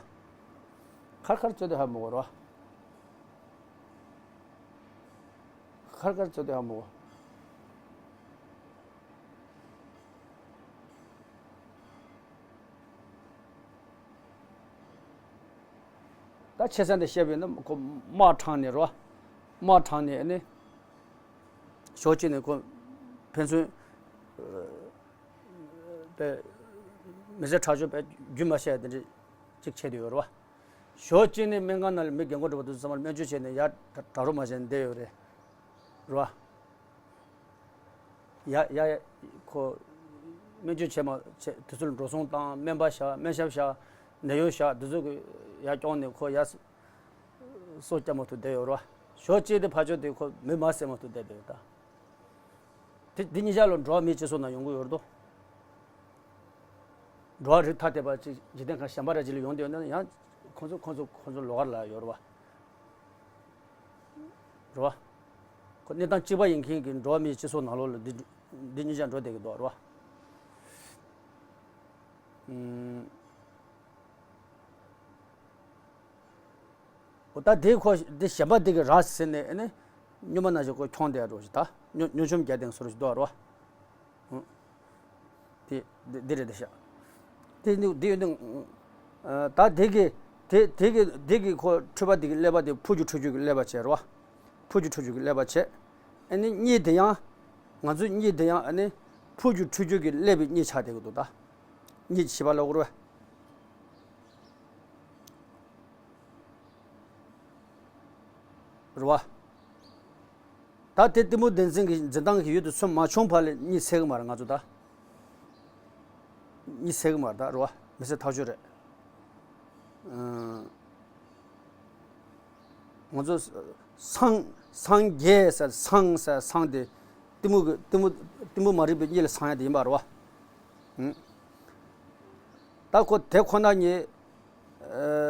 ཁར་ཁར་རྩོད་བསྡད་ཧ་མི་གོ་རོ། ཁར་ཁར་ཚོད་དེ་ཧ་མོ། ད་ཆེ་ས་འདི་བཤད་པས་ན་ཁོ་དམག་དྲངས་ནས་རོ། དམག་དྲངས་ནས་ཨ་ནི། ཞོགས་གཅིག་ནས་ཁོ་ཕན་ཚུན་པའི་མི་ཚེ་ཁྲག་སྦྱོར་པའི་རྒྱུན་མ་ཆད་དེ་འདྲ་ཅིག་བྱས་དེ་ཡོད་རོ། ཞོགས་གཅིག་ནས་སྨན་ཁང་ནང་ལ་མི་རྒན་གོག་འདྲ་པོ་དེ་ཚང་མར་སྨན་བཅོས་བྱས་ནས་ཡར་གྲ་རོ་མ་བྱས་ནས་བསྡད་ཡོད་རེད་རོ། ཡ་ཡ་ཡ། ཁོ་སྨན་བཅོས་བྱས་མ་བྱས་དུས་ཚོད་ལ་འགྲོ་སོང་བཏང་། སྨན་པ་བཞག་སྨན་ཞབས་བཞག་ནད་གཡོག་བཞག་འདི་ཚོ་གི་ཡར་སྐྱོང་ནས་ཁོ་ཡར་སོ་སྐྱ་མ་ཐུབ་བསྡད་ཡོད་རོ། ཞོགས་གཅིག་དེ་ཕར་ཕྱོགས་དེ་ཁོ་མི་མ་བསད་མ་ཐུབ་བསྡད་བསྡད་ཡོད་ད། དེ་འདི་གཉིས་ཆ་ལ་འགྲོ་བ་མིའི་སྤྱི་ཚོགས་ནང་ཡོང་གི་ཡོད་རེད་དོ། འགྲོ་བ་རིགས་ཐ་དད་པ་ཅིག་འཇིག་རྟེན་ཁམས་གཞན་པ་ར་ཅིག་ལ་ཡོང་བསྡད་ཡོད་ན་ཡང་ཁོང་ཚོ་ཁོང་ཚོ་ཁོང་ཚོ་ལོགས་ཀ་ལ་ཡོད་རེད་བ། རེད་བ། ཁོ་གནས་སྟངས་གཅིག་པ་ཡིན་མཁན་གྱི་འགྲོ་བ་མིའི་སྤྱི་ཚོགས་ནང་ལོགས་ལ་འདི་འདི་གཉིས་ཆ་འགྲོ་བསྡད་ཀྱི་འདུག་རེད་བ། ཨུམ། འོ་ད་དེ་ཁོ་དེ་གཞན་པ་དེ་གི་ར་ཟེར་ནས་ཨ་ནི་སྨྱོན་མ་ན་ཞིག་ཁོ་ཁྱོང་བསྡད་འགྲོ་ཞིག་ད་སྨྱོ་སྨྱོ་ཆུམ་རྒྱག་བསྡད་བཟོ་འདྲ་ཞིག་འདུག་རེད་བ། དེ་དེ་དེ་རེད་དེ་ཤག་དེ་ནི་དེ་ཡོད་ནི། ད་དེ་གི་དེ་དེ་གི་དེ་གི་ཁོ་འཁྲུལ་པ་དེ་གི་ཀླད་པ་དེ་ཕུ་རྒྱུ་འཁྲུ་རྒྱུ་གི་ཀླད་པ་བྱས་རེད་བ། ཕུ་རྒྱུ་འཁྲུ་རྒྱུ་གི་ཀླད་པ་བྱས། ཨ་ནི་གཉིད་དེ་ཡང་། ང་ཚོའི་གཉིད་དེ་ཡང་ཨ་ནི་ཕུ་རྒྱུ་འཁྲུ་རྒྱུ་གི་ཀླད་པའི་གཉིད་ཆགས་བསྡད་ཀྱི་འདུག་ད། གཉིད་ཤི་བ་ལ་འུར་བ། རེད་བ། ད་དེ་གཏི་མུག་བདེན་འཛིན་གྱི་འཛིན་སྟངས་ཀྱི་ཡུལ་དུ་སོན་མ་བྱུང་བར་ལ་གཉིད་སད་གི་མ་རེད་ང་ཚོ་ད། གཉིད་སད་གི་མ་རེད་ད་རེད་བ། མི་སད་ཐག་ཆོད་རེད། ཨང་། ང་ཚོ་སངས་སངས་རྒྱས་ཟེར་སངས་ཟེར་སངས་དེ་གཏི་མུག་གི་གཏི་མུག་གཏི་མུག་མ་རིག་པའི་གཉིད་ལ་སངས་ཡ་དེ་ཡིན་པ་རེད་བ། ཨང་། ད་ཁོ་དེ་ཁོ་ན་ཉིད་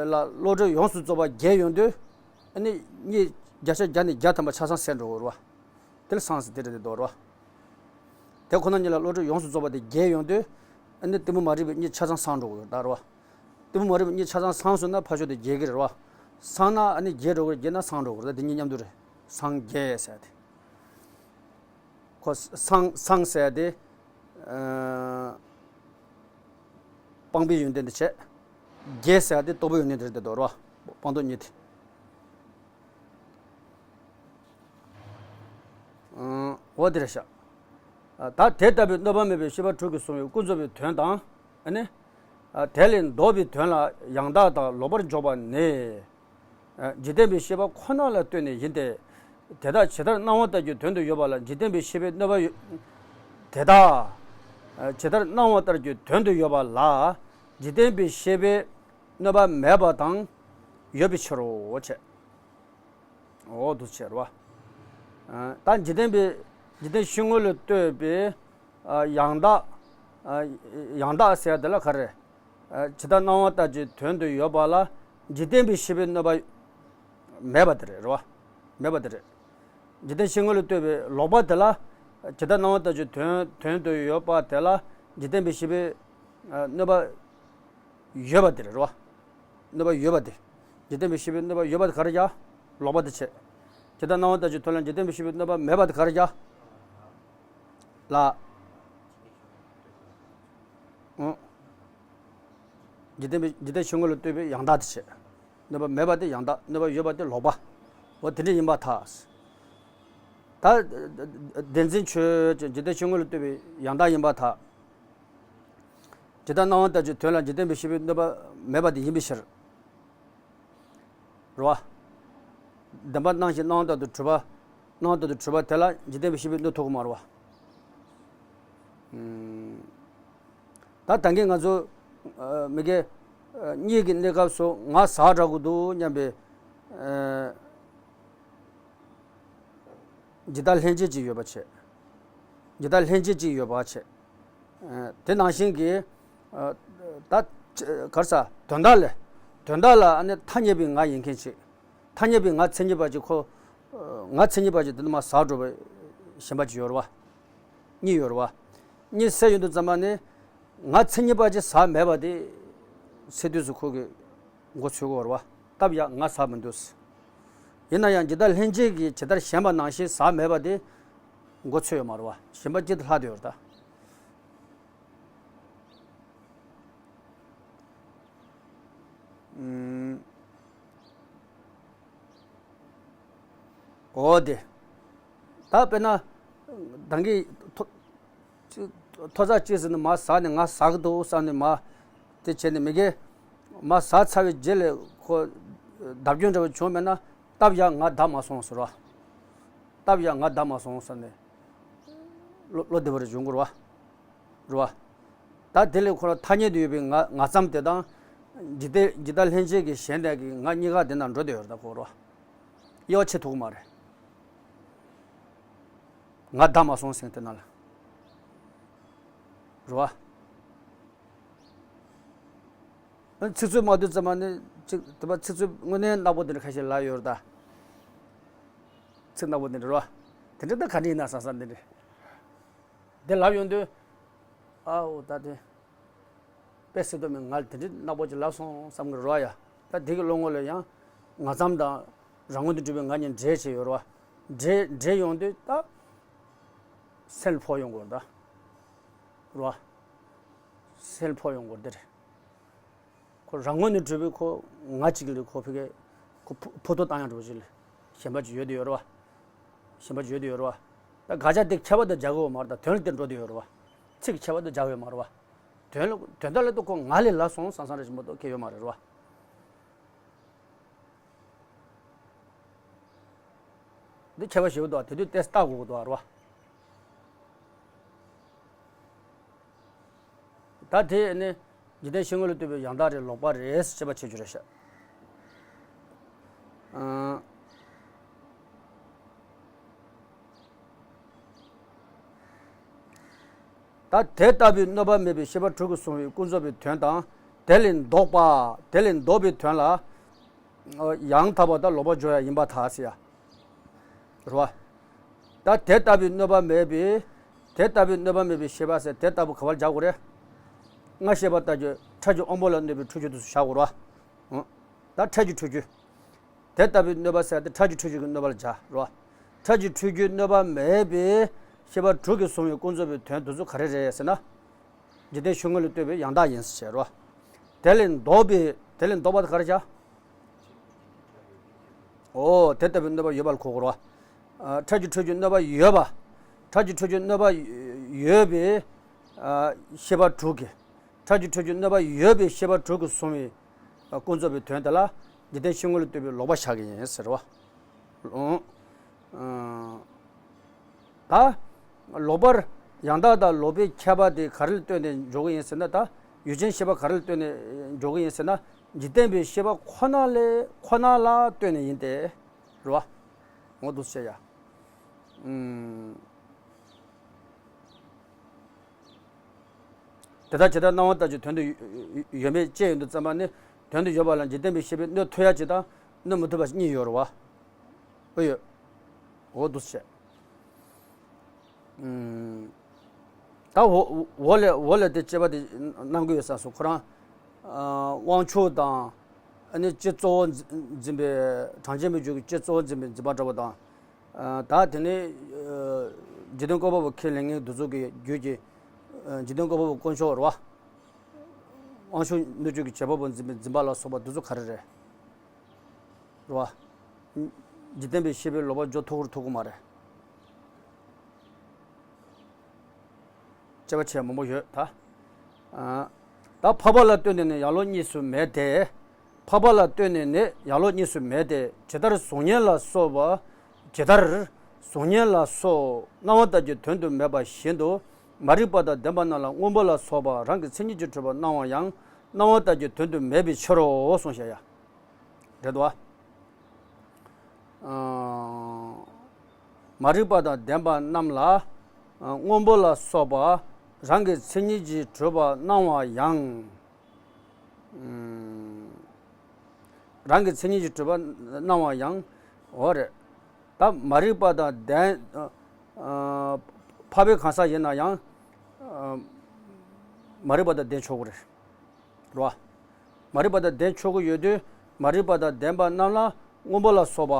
ལ་བློ་གྲོས་ཡོངས་སུ་རྫོགས་པ་རྒྱས་ཡོང་དུས། ཨ་ནི་གཉིད་བརྒྱ་ཆ་བརྒྱ་ནས་བརྒྱ་ཐམ་པ་ཆ་ཚང་སད་འགྲོ་གི་རེད་བ། དེ་ལ་སངས་ཟེར་དེ་རེད་དེ་འདོགས་རེད་བ། དེ་ཁོ་ན་ཉིད་ལ་བློ་གྲོས་ཡོངས་སུ་རྫོགས་པ་དེ་རྒྱས་ཡོང་དུས། ཨ་ནི་གཏི་མུག་མ་རིག་པའི་གཉིད་ཆ་ཚང་སངས་འགྲོ་གི་རེད་ད་རེད་བ། གཏི་མུག་མ་རིག་པའི་གཉིད་ཆ་ཚང་སངས་སོང་ན་ཕར་ཕྱོགས་དེ་རྒྱས་ཀྱི་རེད་བ། སངས་ན་ཨ་ནི་རྒྱས་འགྲོ་གི་རེད། རྒྱས་ན་སངས་འགྲོ་གི་རེད། ད་དེ་གཉིས་མཉམ་དུ་རེད། སངས་རྒྱས་ཟེར་དེ། ཁོ་སངས་སངས་ཟེར་ཡ་དེ། ཨ། སྤངས་པའི་ཡོན་ཏན་དེ་བྱས། རྒྱས་ཟེར་ཡ་དེ་རྟོགས་པའི་ཡོན་ཏན་དེ་རེད་དེ་འདོགས་རོ། སྤངས་རྟོགས་གཉིས་དེ། ཨ། འོ་དེ་རེད་ཤག་ད་དེ་ལྟ་བུའི་གནོད་པ་མེད་པའི་ཤེས་པ་དྲུག་གིས་བཟུང་བའི་ཀུན་རྫོབ་པའི་དོན་དང་། ཨ་ནི། ཨ། དེ་ལས་ལྡོག་པའི་དོན་ལ་ཡང་དག་དང་ལོག་པར་འཇོག་པ་ནི། ཨ། འཇིག་རྟེན་པའི་ཤེས་པ་ཁོ་ན་ལ་ལྟོས་ནས་ཡིན་ཏེ། དེ་དག་ཇི་ལྟར་སྣང་བ་ལྟར་གྱི་དོན་དུ་ཡོད་པ་ལ་འཇིག་རྟེན་པའི་ཤེས་པའི་གནོད་པ་ཡོད། དེ་དག་ཇི་ལྟར་སྣང་བ་ལྟར་གྱི་དོན་དུ་ཡོད་པ་ལ་འཇིག་རྟེན་པའི་ཤེས་པའི་གནོད་པ་མེད་པ་དང་ཡོད་པའི་ཕྱིར་རོ་བྱས། འོ་འདུག་ཟེར་བ། ད་འཇིག་རྟེན་པའི་འཇིག་རྟེན་ཤེས་ངོ་ལ་ལྟོས་པའི་ཡང་དག་ཡང་དག་ཟེར་དེ་ལ་ག་རེ། ཇི་ལྟར་སྣང་བ་ལྟར་གྱི་དོན་དུ་ཡོད་པ་ལ་འཇིག་རྟེན་པའི་ཤེས་པའི་གནོད་པ་མེད་པ་དེ་རེད་རེད་བ། མེད་པ་དེ་རེད། འཇིག་རྟེན་ཤེས་ངོ་ལ་ལྟོས་པའི་ལོག་པ་དེ་ལ། ཇི་ལྟར་སྣང་བ་ལྟར་གྱི་དོན་དོན་དུ་ཡོད་པ་དེ་ལ་འཇིག་རྟེན་པའི་ཤེས་པའི་གནོད་པ་ཡོད་པ་དེ་རེད་རེད་བ། གནོད་པ་ཡོད་པ་དེ། འཇིག་རྟེན་པའི་ཤེས་པའི་གནོད་པ་ཡོད་པ་དེ་ག་རེ་བྱ། ལོག་པ་དེ་བྱས། ཇི་ལྟར་སྣང་བ་ལྟར་གྱི་དོན་ལ་འཇིག་རྟེན་པའི་ཤེས་པའི་གནོད་པ་མེད་པ་དེ་ག་རེ་བྱ། ལ། འོ། འཇིག་རྟེན་པའི་འཇིག་རྟེན་ཤེས་ངོ་ལ་ལྟོས་པའི་ཡང་དག་དེ་བྱས། གནོད་པ་མེད་པ་དེ་ཡང་དག་གནོད་པ་ཡོད་པ་དེ་ལོག་པ། འོ་དེ་འདྲ་ཡིན་པར་ཐལ། ད། བདེན་འཛིན་ཆོས་ཅན་འཇིག་རྟེན་ཤེས་ངོ་ལ་ལྟོས་པའི་ཡང་དག་ཡིན་པར་ཐལ། ཇི་ལྟར་སྣང་བ་ལྟར་གྱི་དོན་ལ་འཇིག་རྟེན་པའི་ཤེས་པའི་གནོད་པ་མེད་པ་དེ་ཡིན་པའི་ཕྱིར། རེད་བ། བདེན་པར་སྣང་ཞིང་སྣང་བ་ལྟར་དུ་གྲུབ་པ། སྣང་བ་ལྟར་དུ་གྲུབ་པ་དེ་ལ་འཇིག་རྟེན་པའི་ཤེས་པས་གནོད་ཐུབ་ཀྱི་མ་རེད་བ། ཨུམ། ད་ད་གིན་ང་ཚོ། ཨ། མི་དགེ། ཨ། གཉིད་ཀྱི་གནས་སྐབས་སུ་ང་ཟ་དྲག་གི་འདུག་སྙམ་པའི། ཨ། ཇི་ལྟར་ལྷན་སྐྱེས་ཅིག་ཡོད་པ་བྱས། ཇི་ལྟར་ལྷན་སྐྱེས་ཅིག་ཡོད་པ་བྱས། ཨ། དེ་ནང་བཞིན་གྱི། ཨ། ད་ག་རེ་ཟ། དོན་དག་ལ། དོན་དག་ལ་ཨ་ནི་ཐ་སྙད་པའི་ང་ཡིན་མཁན་ཅིག་ཐ་སྙད་པའི་ང་མཚན་ཉིད་པ་ཅིག་ཁོ། ཨ། ང་མཚན་ཉིད་པ་ཅིག་དེ་ནི་མ་ཟག་འགྲོ་བའི་ཞེན་པ་ཅིག་ཡོད་རེད་བ། གཉིད་ཡོད་རེད་བ། གཉིད་སད་ཡོང་དུས་ཙམ་པ་ནི། ང་མཚན་ཉིད་པ་ཅིག་ཟག་མེད་པ་དེ། སད་དུས་སུ་ཁོ་གི་མགོ་ཚོས་ཀྱི་ཡོད་རེད་བ། སྟབས་ཡག་ང་ཟག་མི་འདུག་ཡིན་ན་ཡང་ཇི་ལྟར་ལྷན་ཅིག་གིས་ཇི་ལྟར་ཞེན་པ་ནང་བཞིན་ཟག་མེད་པ་དེ་མགོ་ཚོས་ཡོད་མ་རེད་བ། ཞེན་པ་སྐྱིད་ལྷག་དེ་ཡོད་རེད་ད། ཨུམ། འོ་དེ། ད་དཔེར་ན། ད་གིན་ཐོ། ཐོ་ཚགས་གཅིག་ཟིན་ནས་མར་ཟག་ནས་ང་ཟག་གི་འདུག་བསམ་ནས་མར། དེ་བྱས་ནས་མི་དགེ། མར་ཟག་ཚར་བའི་རྗེས་ལ་ཁོ། བརྡབ་སྐྱོན་འདྲ་བ་བྱུང་མེད་ན། སྟབས་ཡག་ང་བདག་མ་སོང་ཟེར་བ། སྟབས་ཡག་ང་བདག་མ་སོང་བསམ་ནས། བློ་བློ་བདེ་བོ་རེ་འབྱུང་དགོས་རེད་བ། རེད་བ། ད་དེ་ལས་ཁོ་རང་ཐ་སྙད་དུ་ཡོད་པའི་ང་ང་ཙམ་དེ་དང་། འཇིག་རྟེན་འཇིག་ལྟ་ལྷན་སྐྱེས་ཀྱི་གཞན་དག་གི་ང་གཉིས་ཀ་དེ་ན་འགྲོ་བསྡད་ཡོད་རེད་ད་ཁོ་རེད་བ། དབྱེ་བ་ཕྱེ་ཐུབ་ཀྱི་མ་རེད། ང་བདག་མ་སོང་ཟེར་དེ་ན་ལ། རེད་བ། ཚིག་མཛོད་མ་བསྡུས་ཙམ་པ་ནི་ཅིག་དེ་པ་ཚིག་མཛོད་དངོས་གནས་ནག་པོ་དེ་འདྲ་ཁ་ཤས་ལ་ཡོད་རེད་ད། ཚིག་ནག་པོ་དེ་འདྲ་རེད་བ། དེ་འདྲ་ད་ག་འདྲ་ཡིན་ན་བསམ་བསམ་དེ་འདྲ། དེ་ལབ་ཡོང་དུས། ཨའོ་ད་དེ། དཔེ་སྲིད་དོ་མི་ང་དེ་འདྲ་ནག་པོ་ཅིག་ལབ་སོང་བསམ་གི་རེད་བ་ཡ། ད་དེ་གི་བློ་ངོ་ལ་ཡང་། ང་ཙམ་དང་རང་ངོས་དུ་གྲུབ་པའི་ང་གཉིས་འདྲེས་བྱས་ཡོད་རེད་བ། འདྲེས་འདྲེས་ཡོང་དུས་ད། སེལ་ཕོག་ཡོང་དགོས་རེད་ད། རེད་བ། སེལ་ཕོག་ཡོང་དགོས་རེད་དེ་རེད། ཁོ་རང་ངོས་ནས་གྲུབ་པའི་ཁོ་ང་གཅིག་ལས་ཁོ་ཕ་གི་ཁོ་ཕུ་ཕུ་ཐུག་བཏང་ཡང་འགྲོ་ཅིག་ལས་ཞེན་པ་ཅིག་ཡོད་དེ་ཡོད་རེད་བ། ཞེན་པ་ཅིག་ཡོད་དེ་ཡོད་རེད་བ། ད་དགག་བྱ་དེ་ཁྱད་པར་དུ་སྦྱར་གི་ཡོད་མ་རེད་ད། དོན་ལ་དེ་འགྲོ་དེ་ཡོད་རེད་བ། ཚིག་ཁྱད་པར་དུ་སྦྱར་གི་ཡོད་མ་རེད་བ། དོན་ལ་དོན་དག་ལ་ཏུ་ཁོ་ང་ལས་ལ་སོང་བསམ་བསམ་རེ་ཞིག་མ་གཏོགས་ཁྱད་ཡོད་མ་རེད་བ། འདི་ཁྱད་པར་ཞེ་པོ་འདུག་དེ་དུས་ཏེས་ལྟ་དགོས་ཀྱི་འདུག་རེད་བ། ད་དེ་ནི་འཇིག་རྟེན་ཤེས་ངོ་ལ་ལྟོས་པའི་ཡང་དག་རེད་ལོག་པ་རེད་ཞེས་དཔྱད་པ་བྱེད་རྒྱུ་རེད་ཤག་ཨང་། ད་དེ་ལྟ་བུའི་གནོད་པ་མེད་པའི་ཤེས་པ་དྲུག་གིས་བཟུང་བའི་ཀུན་རྫོབ་པའི་དོན་དང་། དེ་ལས་ལྡོག་པ། དེ་ལས་ལྡོག་པའི་དོན་ལ། ཡང་དག་པ་དང་ལོག་པར་འཇོག་ཡ་ཡིན་པར་ཐལ་ཟེར་ཡ། རེད་བ། ད་དེ་ལྟ་བུའི་གནོད་པ་མེད་པའི། དེ་ལྟ་བུའི་གནོད་པ་མེད་པའི་ཤེས་པ་ཟེར་དེ་ལྟ་བུ་ག་པར་སྦྱར་དགོས་རེད། སྔར་བཤད་པ་ལྟར་གྱི་ཕྲ་རྒྱུ་དབང་པོ་ལ་གནོད་པའི་འཁྲུལ་རྒྱུ་དེ་ཚོ་བཞག་དགོས་རེད་བ། ད་ཕྲ་རྒྱུ་འཁྲུལ་རྒྱུ། དེ་ལྟ་བུའི་གནོད་པ་ཟེར་ཏེ་ཕྲ་རྒྱུ་འཁྲུལ་རྒྱུ་གི་གནོད་པ་ལ་སྦྱར་རོ། ཕྲ་རྒྱུ་འཁྲུལ་རྒྱུའི་གནོད་པ་མེད་པའི་ཤེས་པ་དྲུག་གིས་བཟུང་བའི་ཀུན་རྫོབ་པའི་དོན་དེ་ཚོ་ག་རེ་རེད་ཟེར་ན། འཇིག་རྟེན་ཤེས་ངོ་ལ་ལྟོས་པའི་ཡང་དག་ཡིན་ཟེར་རོ། དེ་ལས་ལྡོག་པའི་དེ་ལས་ལྡོག་པ་དེ་ག་རེ་བྱ། འོ་དེ་ལྟ་བུའི་གནོད་པ་ཡོད་པ་ལ་གོ་དགོས་རོ། ཕྲ་རྒྱུ་འཁྲུལ་རྒྱུའི་གནོད་པ་ཡོད་པ། ཕྲ་རྒྱུ་འཁྲུལ་རྒྱུའི་གནོད་པ་ཡོད་པའི་ཤེས་པ་དྲུག་གིས། ཕྲ་རྒྱུ་འཁྲུལ་རྒྱུའི་གནོད་པ་ཡོད་པའི་ཤེས་པ་དྲུག་གིས་བཟུང་བའི་ཀུན་རྫོབ་པའི་དོན་དེ་ལ་འཇིག་རྟེན་ཤེས་ངོ་ལ་ལྟོས་པའི་ལོག་པ་བཞག་གི་ཡིན་ཟེར་བ། ད་ལོག་པར་ཡང་དག་དང་ལོག་པའི་ཁྱད་པར་དེ་ག་རེ་ལ་ལྟོས་ནས་འཇོག་གི་ཡིན་ཟེར་ན། ད་ཡུལ་ཅན་ཤེས་པ་ག་རེ་ལ་ལྟོས་ནས་འཇོག་གི་ཡིན་ཟེར་ན། འཇིག་རྟེན་པའི་ཤེས་པ་ཁོ་ན་ལས་ཁོ་ན་ལ་ལྟོས་ནས་ཡིན་ཏེ། རེད་བ། འོ་འདུག་སེ་བྱས་ཡ། ཨུམ། དེ་ལྟར་ཇི་ལྟར་སྣང་བ་ལྟར་གྱི་དོན་དུ་ཡོད་མེད་དཔྱད་ཡོང་དུས་ཙམ་པ་ནི། དོན་དུ་ཡོད་པ་ལ་འཇིག་རྟེན་པའི་ཤེས་པས་གནོད་ཐུབ་ཡ་གཅིག་དང་གནོད་མི་ཐུབ་པ་གཉིས་ཡོད་རེད་བ། ཨོ་ཡོད། འོ་འདུག་སེ་བྱས། ཨུམ། ད་འོ་འོ་ལས་འོ་ལས་དེ་དཔྱད་པ་དེ་གནང་གི་ཡོད་ས་སོ་ཁོ་རང་། ཨ། དབང་ཕྱུག་དང་། ཨ་ནི་སྤྱི་གཙོ་བོ་འཛིན་པའི་གྲངས་ཅན་མི་རྒྱུད་ཀྱི་སྤྱི་གཙོ་བོ་འཛིན་པའི་འཛིན་པ་འདྲ་བོ་དང་། ཨ། ད་དེ་ནས་ཨ། འཇིག་རྟེན་བཀོད་པ་པོ་ཁས་ལེན་མཁན་དེ་ཚོ་གི་རྒྱུད་ཀྱི། ཨ། འཇིག་རྟེན་བཀོད་པ་པོ་དཀོན་མཆོག་རེད་བ། དབང་ཕྱུག་སྣོད་བཅུད་ཀྱི་བྱེད་པ་པོ་འཛིན་པའི་འཛིན་པ་ལ་སོགས་པ་དེ་ཚོ་ག་རེ་རེད། རེད་བ། འཇིག་རྟེན་པའི་ཤེས་པའི་ལོག་པ་འཇོག་ཐུབ་ཀྱི་རེད་ཐུབ་ཀྱི་མ་རེད། དཔྱད་པ་བྱས་མང་པོ་ཡོད་ད། ཨ། ད་འཕགས་པ་ལ་ལྟོས་ནས་ནི་ཡང་ལོག་གཉིས་སུ་མེད་དེ། འཕགས་པ་ལ་ལྟོས་ནས་ནི་ཡང་ལོག་གཉིས་སུ་མེད་དེ། ཇི་ལྟར་གཟུགས་བརྙན་ལ་སོགས་པ། ཇི་ལྟར་གཟུགས་བརྙན་ལ་སོགས་སྣང་བ་ལྟར་གྱི་དོན་དུ་མེད་པ་བཞིན་དུ། མ་རིག་པ་དང་ལྡན་པ་རྣམས་ལ་སྔོན་པོ་ལ་སོགས་པ་རང་གི་མཚན་ཉིད་ཀྱིས་གྲུབ་པ་སྣང་བ་ཡང་སྣང་བ་ལྟར་གྱི་དོན་དུ་མེད་པའི་ཕྱིར་རོ་གསུངས་བཞག་ཡ། རེད་དོ། ཨ། མ་རིག་པ་དང་ལྡན་པ་རྣམས་ལ། ཨ། སྔོན་པོ་ལ་སོགས་པ་རང་གི་མཚན་ཉིད་ཀྱིས་གྲུབ་པ་སྣང་བ་ཡང་། ཨུམ། རང་གི་མཚན་ཉིད་ཀྱིས་གྲུབ་པ་སྣང་བ་ཡང་། འོ་རེད། ད་མ་རིག་པ་དང་ལྡན། ཨ། འཕགས་པའི་གང་ཟག་ཡིན་ན་ཡང་། ཨ། མ་རིག་པ་དང་ལྡན་ཆོག་གི་རེད། རེད་བ། མ་རིག་པ་དང་ལྡན་ཆོག་གི་ཡོད་དུས་མ་རིག་པ་དང་ལྡན་པ་རྣམས་ལ་སྔོན་པོ་ལ་སོགས་པ།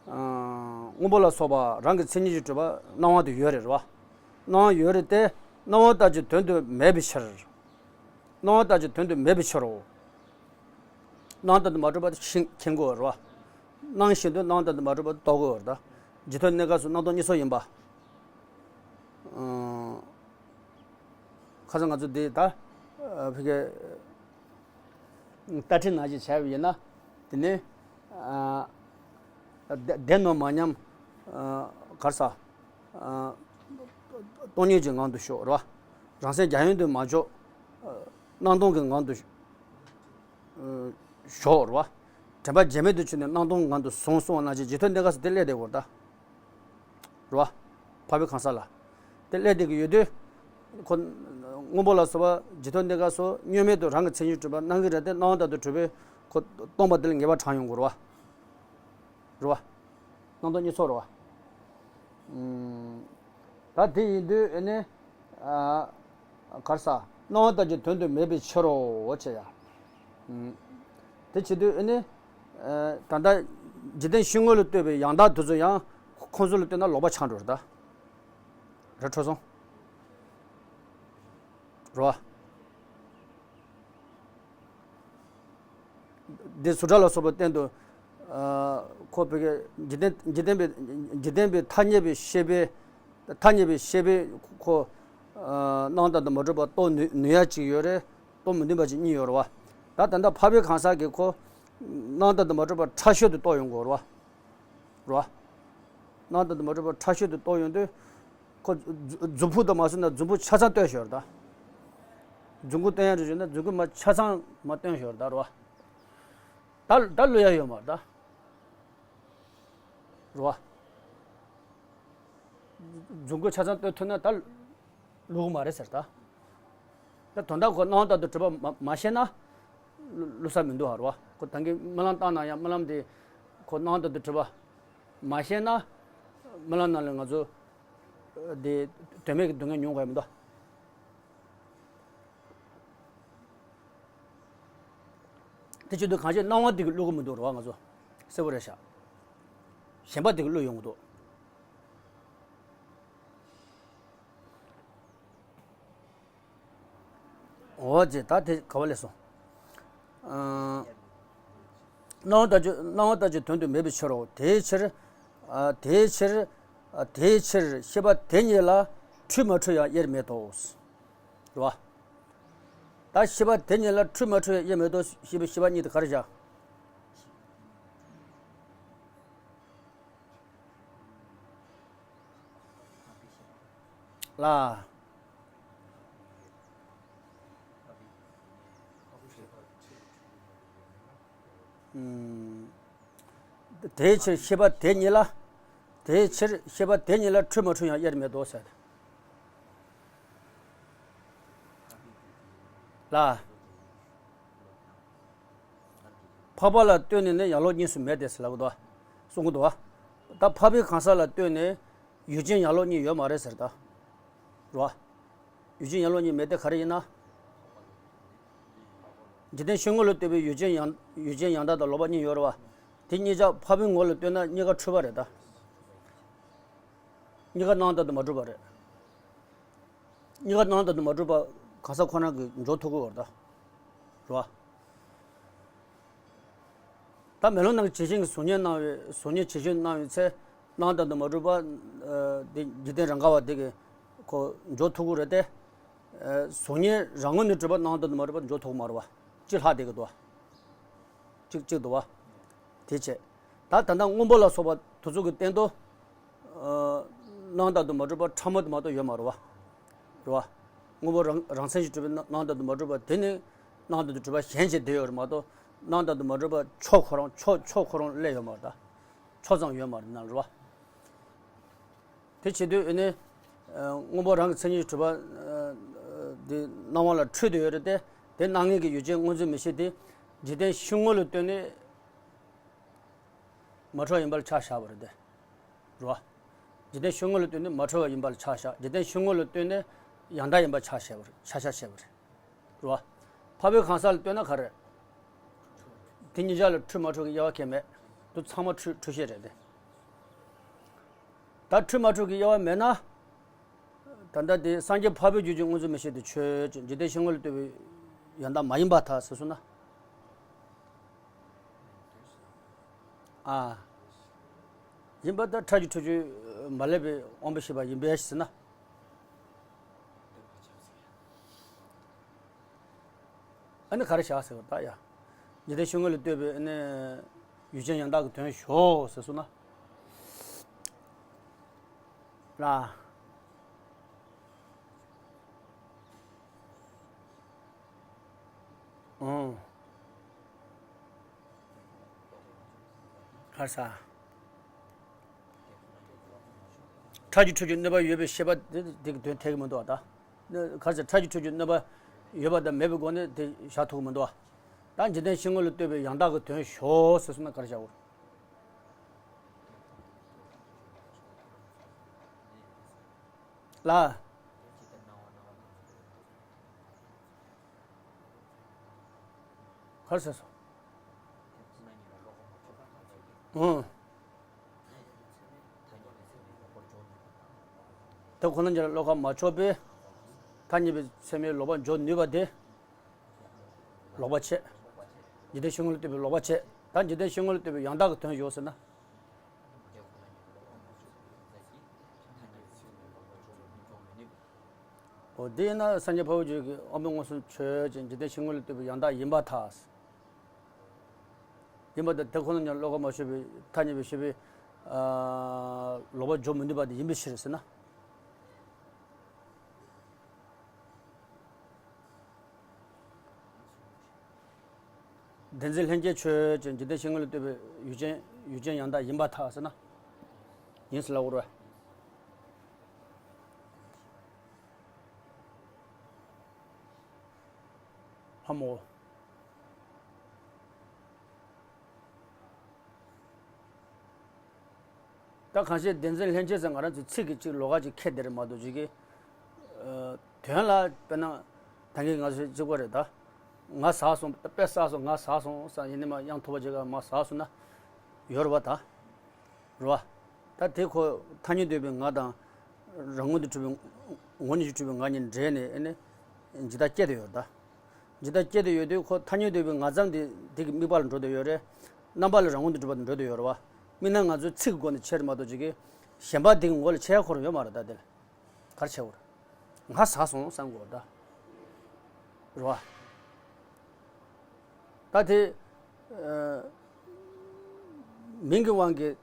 སྔོན་པོ་ལ་སོགས་པ་རང་གི་མཚན་ཉིད་ཀྱིས་གྲུབ་པ་སྣང་བ་དེ་ཡོད་རེད། རེད་བ། སྣང་བ་ཡོད་རེད་དེ། སྣང་བ་ལྟ་ཅི་དོན་དུ་མེད་པའི་ཕྱིར། སྣང་བ་ལྟ་ཅི་དོན་དུ་མེད་པའི་ཕྱིར་རོ། སྣང་བ་ལྟ་དུ་མ་གྲུབ་པ་དེ་མཁྱེན་དགོས་རེད་བ། སྣང་བཞིན་དུ་སྣང་བ་ལྟ་དུ་མ་གྲུབ་པ་རྟོགས་དགོས་རེད་ད། རྗེས་ཐོབ་གནས་སྐབས་སུ་སྣང་སྟོང་གཉིས་ཚོགས་ཡིན་པ། ཁ་སང་ང་ཚོ་འདི་ད་ཕ་གི་ལྟ་ཁྲིད་ནང་བཞིན་བྱས་པ་ཡིན་ན། དེ་ནི་བདེན་ནོ་མ་སྙམ། གར་ས། སྟོང་ཉིད་ཀྱི་ངང་དུ་ཞོག་རེད་བ། རང་སེམས་རྒྱ་ཡན་དུ་མ་འཇོག་སྣང་སྟོང་གི་ངང་དུ་ཞོག་རེད་བ། དྲན་པ་རྗེས་མེད་དུ་ཆུད་ནས་སྣང་སྟོང་ངང་དུ་བཟུང་གསུངས་པ་ནང་བཞིན་རྗེས་ཐོབ་གནས་སྐབས་སུ་དེ་སླེབས་བསྡད་དགོས་རེད་ད། རེད་བ། འཕགས་པའི་གང་ཟག་ལ། དེ་སླེབས་བསྡད་ཀྱི་ཡོད་དུས། ཁོ། སྔོན་པོ་ལ་སོགས་པ་རྗེས་ཐོབ་གནས་སྐབས་སུ་བསྙོན་མེད་དུ་རང་གི་མཚན་ཉིད་གྲུབ་པ་སྣང་གི་རེད་དེ་སྣང་བ་ལྟར་དུ་གྲུབ་པས་ཁོ་སྟོང་པ་དེ་ལ་ངེས་པ་དྲངས་ཡོང་དགོས་རེད་བ། རེད་བ། སྣང་སྟོང་གཉིས་ཚོགས་རེད་བ། ད་དེ་ཡིན་དུས་ཨེ་ནི། གར་ས། སྣང་བ་ལྟ་ཅི་དོན་དུ་མེད་པའི་ཕྱིར་རོ་ཅེས་ཡ། དེ་བྱེད་དུས་ཨེ་ནི། ད་ལྟ་འཇིག་རྟེན་ཤེས་ངོ་ལ་ལྟོས་པའི་ཡང་དག་དེ་ཚོ་ཡང་ཁོང་ཚོ་ལ་ལྟོས་ན་ལོག་པ་ཆགས་འགྲོ་རེད་ད། རེད་འཕྲོ་སོང་། རེད་བ། འདི་སུ་ཏྲ་ལ་སོགས་པ་སྟེང་དུ། ཁོ་བོད་ཀྱི་འཇིག་རྟེན་འཇིག་རྟེན་པའི་འཇིག་རྟེན་པའི་ཐ་སྙད་པའི་ཤེས་པས། ཐ་སྙད་པའི་ཤེས་པས་ཁོ། སྣང་བ་ལྟ་དུ་མ་གྲུབ་པ་རྟོགས་ནུས་ནུས་ཡ་གཅིག་ཡོད་རེད། རྟོགས་མི་ནུས་པ་གཅིག་གཉིས་ཡོད་རེད་བ། ད་ད་ལྟ་འཕགས་པའི་གང་ཟག་གིས་ཁོ། སྣང་བ་ལྟ་དུ་མ་གྲུབ་པ་ཕྲ་ཤོས་དུ་རྟོགས་ཡོང་དགོས་རེད་བ། རེད་བ། སྣང་བ་ལྟ་དུ་མ་གྲུབ་པ་ཕྲ་ཤོས་དུ་རྟོགས་ཡོང་དུས། ཁོ་རྫུ་རྫུ་འཕུག་དུ་མ་སོང་ན་རྫུ་འཕུག་ཆ་ཚང་སྟོན་ཞོར་ད། རྫུ་འཕུག་སྟོན་ཡ་རེ་བྱུང་ན་རྫུ་འཕུག་མ་ཆ་ཚང་མ་སྟོན་ཞོར་ད་རེད་བ། ད་ད་བླུ་ཡ་ཡོད་མ་རེད་ད། རེད་བ། རྫུ་འཕུག་ཆ་ཚང་སྟོན་ཐུབ་ན་ད་བླུ་གི་མ་རེད་ཟེར་ད། ད་དོན་དག་ཁོ་སྣང་བ་ལྟར་དུ་གྲུབ་པ་མ་མ་ཤེས་ན། བླུ་བླུ་ས་མི་འདུག་ཧ་རེད་བ། ཁོ་ད་གིན་རྨི་ལམ་བཏང་ན་ཡང་རྨི་ལམ་དེ་ཁོ་སྣང་བ་ལྟར་དུ་གྲུབ་པ་མ་ཤེས་ན། རྨི་ལམ་ནང་ལ་ང་ཚོ། དེ་དོན་མེད་ཀྱི་སྡུག་བསྔལ་མྱོང་དགོས་མི་འདུག་དེ་བྱེད་དུས་གང་ཅི་སྣང་བ་དེ་གིས་བླུ་གི་མི་འདུག་རེད་བ་ང་ཚོ། གསལ་པོ་རེད་ཤག་ཞེན་པ་དེ་གིས་བླུ་ཡོང་གི་འདུག་འོ་ཙི་ད་དེ་ག་བ་ལས་སོང་། སྣང་བ་ལྟ་ཅི་སྣང་བ་ལྟ་ཅི་དོན་དུ་མེད་པའི་ཕྱིར་རོ། དེའི་ཕྱིར། དེའི་ཕྱིར། དེའི་ཕྱིར་ཤེས་པ་དེ་ཉིད་ལ་འཁྲུལ་མ་འཁྲུལ་ཡང་དབྱེར་མེད་དོ། རེད་བ། ད་ཤེས་པ་དེ་ཉིད་ལ་འཁྲུལ་མ་འཁྲུལ་ཡང་དབྱེར་མེད་དོ་ཞེས་པའི་ཤེས་པ་གཉིས་དེ་ག་རེ་བྱ། ལ། དེའི་ཕྱིར་ཤེས་པ་དེ་ཉིད་ལ། དེའི་ཕྱིར་ཤེས་པ་དེ་ཉིད་ལ་འཁྲུལ་མ་འཁྲུལ་ཡང་དབྱེར་མེད་དོ་ཟེར། ལ། འཕགས་པ་ལ་ལྟོས་ནས་ནི་ཡང་ལོག་གཉིས་སུ་མེད་དེ་ཟེར་ལབ་གི་འདུག་བ། གསུང་གི་འདུག་བ། ད་འཕགས་པའི་གང་ཟག་ལ་ལྟོས་ནས་ཡུལ་ཅན་ཡང་ལོག་གཉིས་ཡོད་མ་རེད་ཟེར་ད། རེད་བ། ཡུལ་ཅན་ཡང་ལོག་གཉིས་མེད་དེ་ག་རེ་ཡིན་ན། འཇིག་རྟེན་ཤེས་ངོ་ལ་ལྟོས་པའི་ཡུལ་ཅན་ཡང་ཡུལ་ཅན་ཡང་དག་དང་ལོག་པ་གཉིས་ཡོད་རེད་བ། དེ་གཉིས་ཆ་འཕགས་པའི་ངོ་ལ་ལྟོས་ན་གཉིས་ཀ་འཁྲུལ་པ་རེད་ད། གཉིས་ཀ་སྣང་བ་ལྟར་དུ་མ་གྲུབ་པ་རེད། གཉིས་ཀ་སྣང་བ་ལྟར་དུ་མ་གྲུབ་པ་གང་ཟག་ཁོ་རང་གིས་འཇོག་ཐུབ་ཀྱི་ཡོད་རེད་ད། རེད་བ། ད་མེ་ལོང་ནང་གི་ཇི་ཞིག་གིས་གཟུགས་བརྙན་སྣང་བའི་གཟུགས་བརྙན་ཇི་ཞིག་སྣང་བའི་ཚེ། སྣང་བ་ལྟར་དུ་མ་གྲུབ་པ། དེ་འཇིག་རྟེན་རང་ག་བ་དེ་གིས་ཁོ་འཇོག་ཐུབ་ཀྱི་རེད་དེ། གཟུགས་བརྙན་རང་ངོས་ནས་གྲུབ་པ་སྣང་བ་ལྟར་དུ་མ་གྲུབ་པ་འཇོག་ཐུབ་ཀྱི་མ་རེད་བ། གཅིག་ལྷག་བསྡད་ཀྱི་འདུག་བ། གཅིག་གཅིག་འདུག་བ། དེ་བྱས། ད་ད་ལྟ་སྔོན་པོ་ལ་སོགས་པ་དེ་ཚོ་གི་སྟེང་དུ། སྣང་བ་ལྟར་དུ་མ་གྲུབ་པ་ཕྲ་མོ་དེ་མ་གཏོགས་ཡོད་མ་རེད་བ། རེད་བ། སྔོན་པོ་རང་རང་མཚན་གྱིས་གྲུབ་པའི་སྣང་སྣང་བ་ལྟར་དུ་མ་གྲུབ་པ་དེ་ནི་སྣང་བ་ལྟར་དུ་གྲུབ་པ་གཞན་ཞིག་བསྡད་ཡོད་རེད་མ་གཏོགས་སྣང་བ་ལྟར་དུ་མ་གྲུབ་པ་ཕྱོགས་ཁོ་རང་ཕྱོགས་ཕྱོགས་ཁོ་རང་སླེབས་ཡོད་མ་རེད་ད། ཕྱོགས་ཙམ་ཡོད་མ་རེད་ན་རེད་བ། དེ་བྱེད་དུས་ཨེ་ནི། སྔོན་པོ་རང་གི་མཚན་ཉིད་གྲུབ་པ། དེ་སྣང་བ་ལ་འཁྲུལ་དུ་ཡོད་རེད་དེ། དེ་སྣང་ངེས་ཀྱི་ཡུལ་ཅན་སྔོ་འཛིན་མིག་ཤེས་དེ། འཇིག་རྟེན་ཤེས་ངོ་ལ་ལྟོས་ནས། མ་འཁྲུལ་བ་ཡིན་པར་ཆ་བཞག་པ་རེད་དེ། རེད་བ། འཇིག་རྟེན་ཤེས་ངོ་ལ་ལྟོས་ནས་མ་འཁྲུལ་བ་ཡིན་པར་ཆ་བཞག་འཇིག་རྟེན་ཤེས་ངོ་ལ་ལྟོས་ནས་ཡང་དག་ཡིན་པར་ཆ་བཞག་པ་རེད་ཆ་བཞག་བྱས་པ་རེད། རེད་བ། འཕགས་པའི་གང་ཟག་ལ་ལྟོས་ན་ག་རེ། དེ་གཉིས་ཆ་ལ་འཁྲུལ་མ་འཁྲུལ་གྱི་དབྱེ་བ་གང་ཡང་མེད། དུ་ཚང་མ་འཁྲུལ་འཁྲུལ་ཤེས་རེད་དེ། ད་འཁྲུལ་མ་འཁྲུལ་གྱི་དབྱེ་བ་མེད་ན། ད་ལྟ་དེ་སངས་རྒྱས་འཕགས་པའི་རྒྱུད་ཀྱི་མངོན་སུམ་མི་ཤེས་དེ་ཆོས་ཅན། འཇིག་རྟེན་ཤེས་ངོ་ལ་ལྟོས་པའི་ཡང་དག་མ་ཡིན་པར་ཐལ་ཟེར་སོང་ན། ཨ། ཡིན་པ་ད་ཁྲག་གི་འཁྲུལ་རྒྱུ་མ་ལེགས་པའི་དབང་པོ་ཤེས་པ་ཡིན་པས་ཟེར་ན། ཨ་ནི་ག་རེ་བཞག་ཟེར་བ་ད་ཡ། འཇིག་རྟེན་ཤེས་ངོ་ལ་ལྟོས་པའི་ཨ་ནི་ཡུལ་ཅན་ཡང་དག་གི་དོན་ཞོག་ཟེར་སོང་ན། ལ། ཨང་། ག་རེ་ཟ། ཁྲག་གི་འཁྲུལ་རྒྱུ་གནོད་པ་ཡོད་པའི་ཤེས་པ་དེ་དེ་གི་དོན་འཐད་ཀྱི་མི་འདུག་བ་ད། ག་རེ་ཟ། ཁྲག་གི་འཁྲུལ་རྒྱུ་གནོད་པ་ཡོད་པ་དང་མེད་པའི་སྒོ་ནས་དེ་བཞག་ཐུབ་ཀྱི་མི་འདུག་བ། ད་འཇིག་རྟེན་ཤེས་ངོ་ལ་ལྟོས་པའི་ཡང་དག་གི་དོན་ཞོག་ཟེར་སོང་ན་ག་རེ་བཞག་དགོས། ལ། ག་རེ་ཟེར་སོང་། ཨང་། དེ་ཁོ་ན་ཉིད་ལ་བློ་ཁ་མ་ཕྱོགས་པས། ཐ་སྙད་པའི་ཚད་མས་ལོག་པར་འཇོག་ནུས་པ་དེ། ལོག་པ་བྱེད། འཇིག་རྟེན་ཤེས་ངོ་ལ་ལྟོས་པའི་ལོག་པ་བྱེད། ད་འཇིག་རྟེན་ཤེས་ངོ་ལ་ལྟོས་པའི་ཡང་དག་གི་དོན་ཡོད་ཟེར་ན། འོ་དེ་ཡིན་ན་སངས་རྒྱས་འཕགས་པའི་རྒྱུད་ཀྱི་དབང་པོའི་མངོན་སུམ་ཆོས་ཅན། འཇིག་རྟེན་ཤེས་ངོ་ལ་ལྟོས་པའི་ཡང་དག་ཡིན་པར་ཐལ། ཡིན་པ་དེ་དེ་ཁོ་ན་ཉིད་བློ་ཁ་མ་ཕྱོགས་པའི་ཐ་སྙད་པའི་ཤེས་པས། ཨ། ལོག་པར་འཇོག་མི་ནུས་པ་དེ་ཡིན་པའི་ཕྱིར་ཟེར་ན། བདེན་འཛིན་ལྷན་སྐྱེས་ཆོས་ཅན། འཇིག་རྟེན་ཤེས་ངོ་ལ་ལྟོས་པའི་ཡུལ་ཅན། ཡུལ་ཅན་ཡང་དག་ཡིན་པར་ཐལ་ཟེར་ན། ཡིན་ཟེར་ལབ་དགོས་རེད། ཧ་མོ། ད་གང་ཤེས་བདེན་འཛིན་ལྷན་སྐྱེས་ཟེར་ང་རང་ཚོའི་ཚིག་གི་ཅིག་ལོགས་ཀ་ཅིག་ཁྱེར་བསྡད་རེད་མ་གཏོགས་ཅིག་གི། ཨ། དོན་ལ་དཔེར་ན་ད་གིན་ང་ཚོས་གཅིག་པ་རེད་ད། ང་ཟག་སོང་། དཔེ་བསགས་སོང་། ང་ཟག་སོང་ཟེར། ཡིན་ནའི་མ་དབྱངས་མཐོ་པོ་ཅིག་ག་མ་ཟག་སོང་ན་ཡོད་རེད་བ་ད། རེད་བ། ད་དེ་ཁོ་ཐ་སྙད་འདོད་པའི་ང་དང་། རང་ངོས་ནས་གྲུབ་པའི་ངོ་བོ་ཉིད་ཀྱིས་གྲུབ་པའི་ང་གཉིས་འདྲེས་ནས་ཨེ་ནི་འཇིག་ལྟ་སྐྱེ་བསྡད་ཡོད་རེད་ད། འཇིག་ལྟ་སྐྱེ་བསྡད་ཡོད་དུས་ཁོ་ཐ་སྙད་འདོད་པའི་ང་ཙམ་དེ་དེ་གི་དམིགས་པ་ལ་འགྲོ་བསྡད་ཡོད་རེད། རྣམ་པ་ལ་རང་ངོས་ནས་གྲུབ་པ་དང་འགྲོ་བསྡད་ཡོད་རེད་བ། དམིགས་ན་ང་ཚོའི་ཚིག་གི་སྒོ་ནས་ཁྱེར་མ་གཏོགས་ཅིག་གི། གཞན་པ་དེ་གི་ངོ་ལ་ཁྱེར་ཡ་ཁོ་རང་ཡོད་མ་རེད་ད་དེ་ལ། ག་རེ་བྱེད་དགོས་རེད། ང་ཟ་སོང་བསམ་དགོས་རེད་ད། རེད་བ། ད་དེ། ཨ། མིང་གི་དབང་གིས།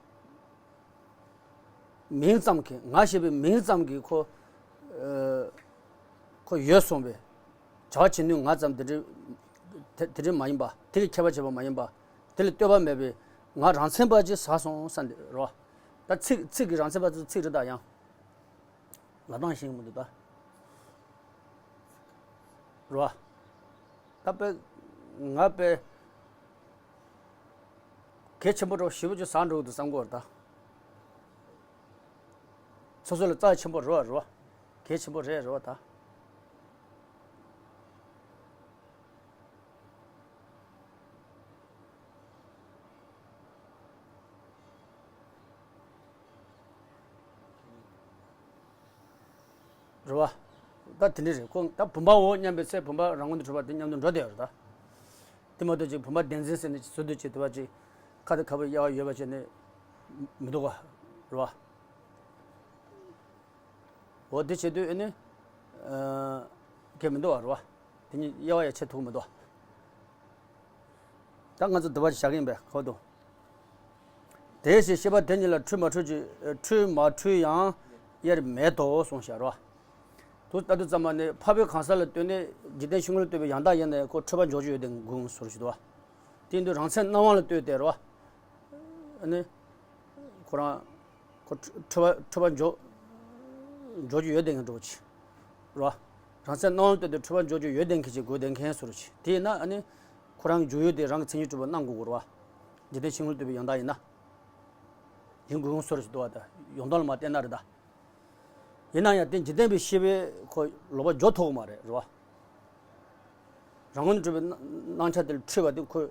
མིང་ཙམ་གྱིས། ང་ཞེས་པའི་མིང་ཙམ་གྱིས་ཁོ། ཨ། ཁོ་ཡོད་སོང་བས། བྱ་བ་བྱེད་ནུས་ང་ཙམ་དེ་འདྲའི། དེ་དེ་འདྲའི་མ་ཡིན་པ། དེ་གི་ཁྱད་པར་བྱས་པ་མ་ཡིན་པ། དེ་ལ་ལྟོས་པ་མེད་པའི་ང་རང་མཚན་པ་ཅིག་ཟ་སོང་བསམ་དེ་རེད་བ། ད་ཚིག་ཚིག་གི་རང་མཚན་པ་ཚིག་རེད་ད་ཡང་། ལབ་སྟངས་ཤེས་ཀྱི་མི་འདུག་ད། རེད་བ། ད་དཔེ། ང་དཔེ། གལ་ཆེན་པོ་འདྲ་བོ་ཞེ་པོ་ཅིག་ཟ་འགྲོ་གི་འདུག་བསམ་གྱི་ཡོད་རེད་ད། སོ་སོ་ལ་རྩ་ཆེན་པོ་རེད་བ། རེད་བ། གལ་ཆེན་པོ་རེད། རེད་བ་ད། རེད་བ། ད་དེ་འདྲ་རེད། ཁོ་ད་བུམ་པའོ་སྙམ་པའི་ཚེ་བུམ་པ་རང་ངོས་ནས་གྲུབ་པ་དེ་མཉམ་དུ་འགྲོ་བསྡད་ཡོད་རེད་ད། དེ་མ་གཏོགས་ཅིག་བུམ་པ་བདེན་འཛིན་ཟེར་ནས་ཟུར་དུ་ཅིག་དེ་བ་ཅིག་ཁ་དང་ཁ་བའི་དབྱེ་བ་ཡོད་པ་བྱས་ནས་མི་འདུག་ག། རེད་བ། འོ་དེ་བྱེད་དུས་ཨེ་ནི། ཨ། གལ་མི་འདུག་བ། རེད་བ། དེ་གཉིས་དབྱེ་བ་ཡང་ཕྱེ་ཐུབ་མི་འདུག་བ། ད་ང་ཚོ་འདི་བ་བཞག་གི་ཡིན་པས་ཁོ་དུ། དེའི་ཕྱིར་ཤེས་པ་དེ་ཉིད་ལ་འཁྲུལ་མ་འཁྲུལ་གྱི། འཁྲུལ་མ་འཁྲུལ་ཡང་དབྱེར་མེད་དོ་གསུངས་ཤག་རོ། དུ་ལྟ་དུས་ཙམ་པ་ནི་འཕགས་པའི་གང་ཟག་ལ་ལྟོས་ནས་འཇིག་རྟེན་ཤེས་ངོ་ལ་ལྟོས་པའི་ཡང་དག་ཡིན་ནའི་ཁོ་འཁྲུལ་པ་འཇོག་རྒྱུ་ཡོད་དེ་དགོངས་ཟེར་ཞུ་དོ། དེ་ཡིན་དུས་རང་མཚན་སྣང་བ་ལ་ལྟོས་ཏེ་རོ། ཨ་ནི། ཁོ་རང་། ཁོ་འཁྲུལ་པ་འཁྲུལ་པ་འཇོག་འཇོག་རྒྱུ་ཡོད་དེ་མཁན་འགྲོ་ཆེ། རོ། རང་མཚན་སྣང་བ་ལ་ལྟོས་ཏེ་འཁྲུལ་པ་འཇོག་རྒྱུ་ཡོད་དེ་མཁན་ཞིག་དགོས་དེ་མཁན་ཟེར་ཆེ། དེ་ཡིན་ན་ཨ་ནི། ཁོ་རང་འཇུག་ཡུལ་དེ་རང་གི་མཚན་ཉིད་གྲུབ་པ་སྣང་དགོས་དགོས་རོ། འཇིག་རྟེན་ཤེས་ངོ་ལ་ལྟོས་པའི་ཡང་དག་ཡིན་ན། ཡིན་དགོས་ཡོང་ཟེར་ཞིག་འདུག་བ་ད། ཡོང་དོན་ལ་མ་བལྟས་ན་རེད་ད། ཡིན་ན་ཡང་དེ་འཇིག་རྟེན་པའི་ཤེས་པས་ཁོ་ལོག་པ་འཇོག་ཐུབ་ཀྱི་མ་རེད་རེད་བ། རང་ངོས་ནས་གྲུབ་པའི་སྣང་ཆ་དེ་ལ་འཁྲུལ་པ་དེ་ཁོས་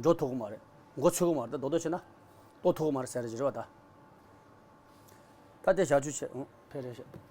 འཇོག་ཐུབ་ཀྱི་མ་རེད། མགོ་ཚོས་ཀྱི་མ་རེད། ད་རྡོག་རྡོག་བྱས་ན་རྟོགས་ཐུབ་ཀྱི་མ་རེད་ཟེར་རེད་བ་ད། ད་དེ་བཞག་རྒྱུ་བྱས། ཨང་། ཕེ་རེ་བཞག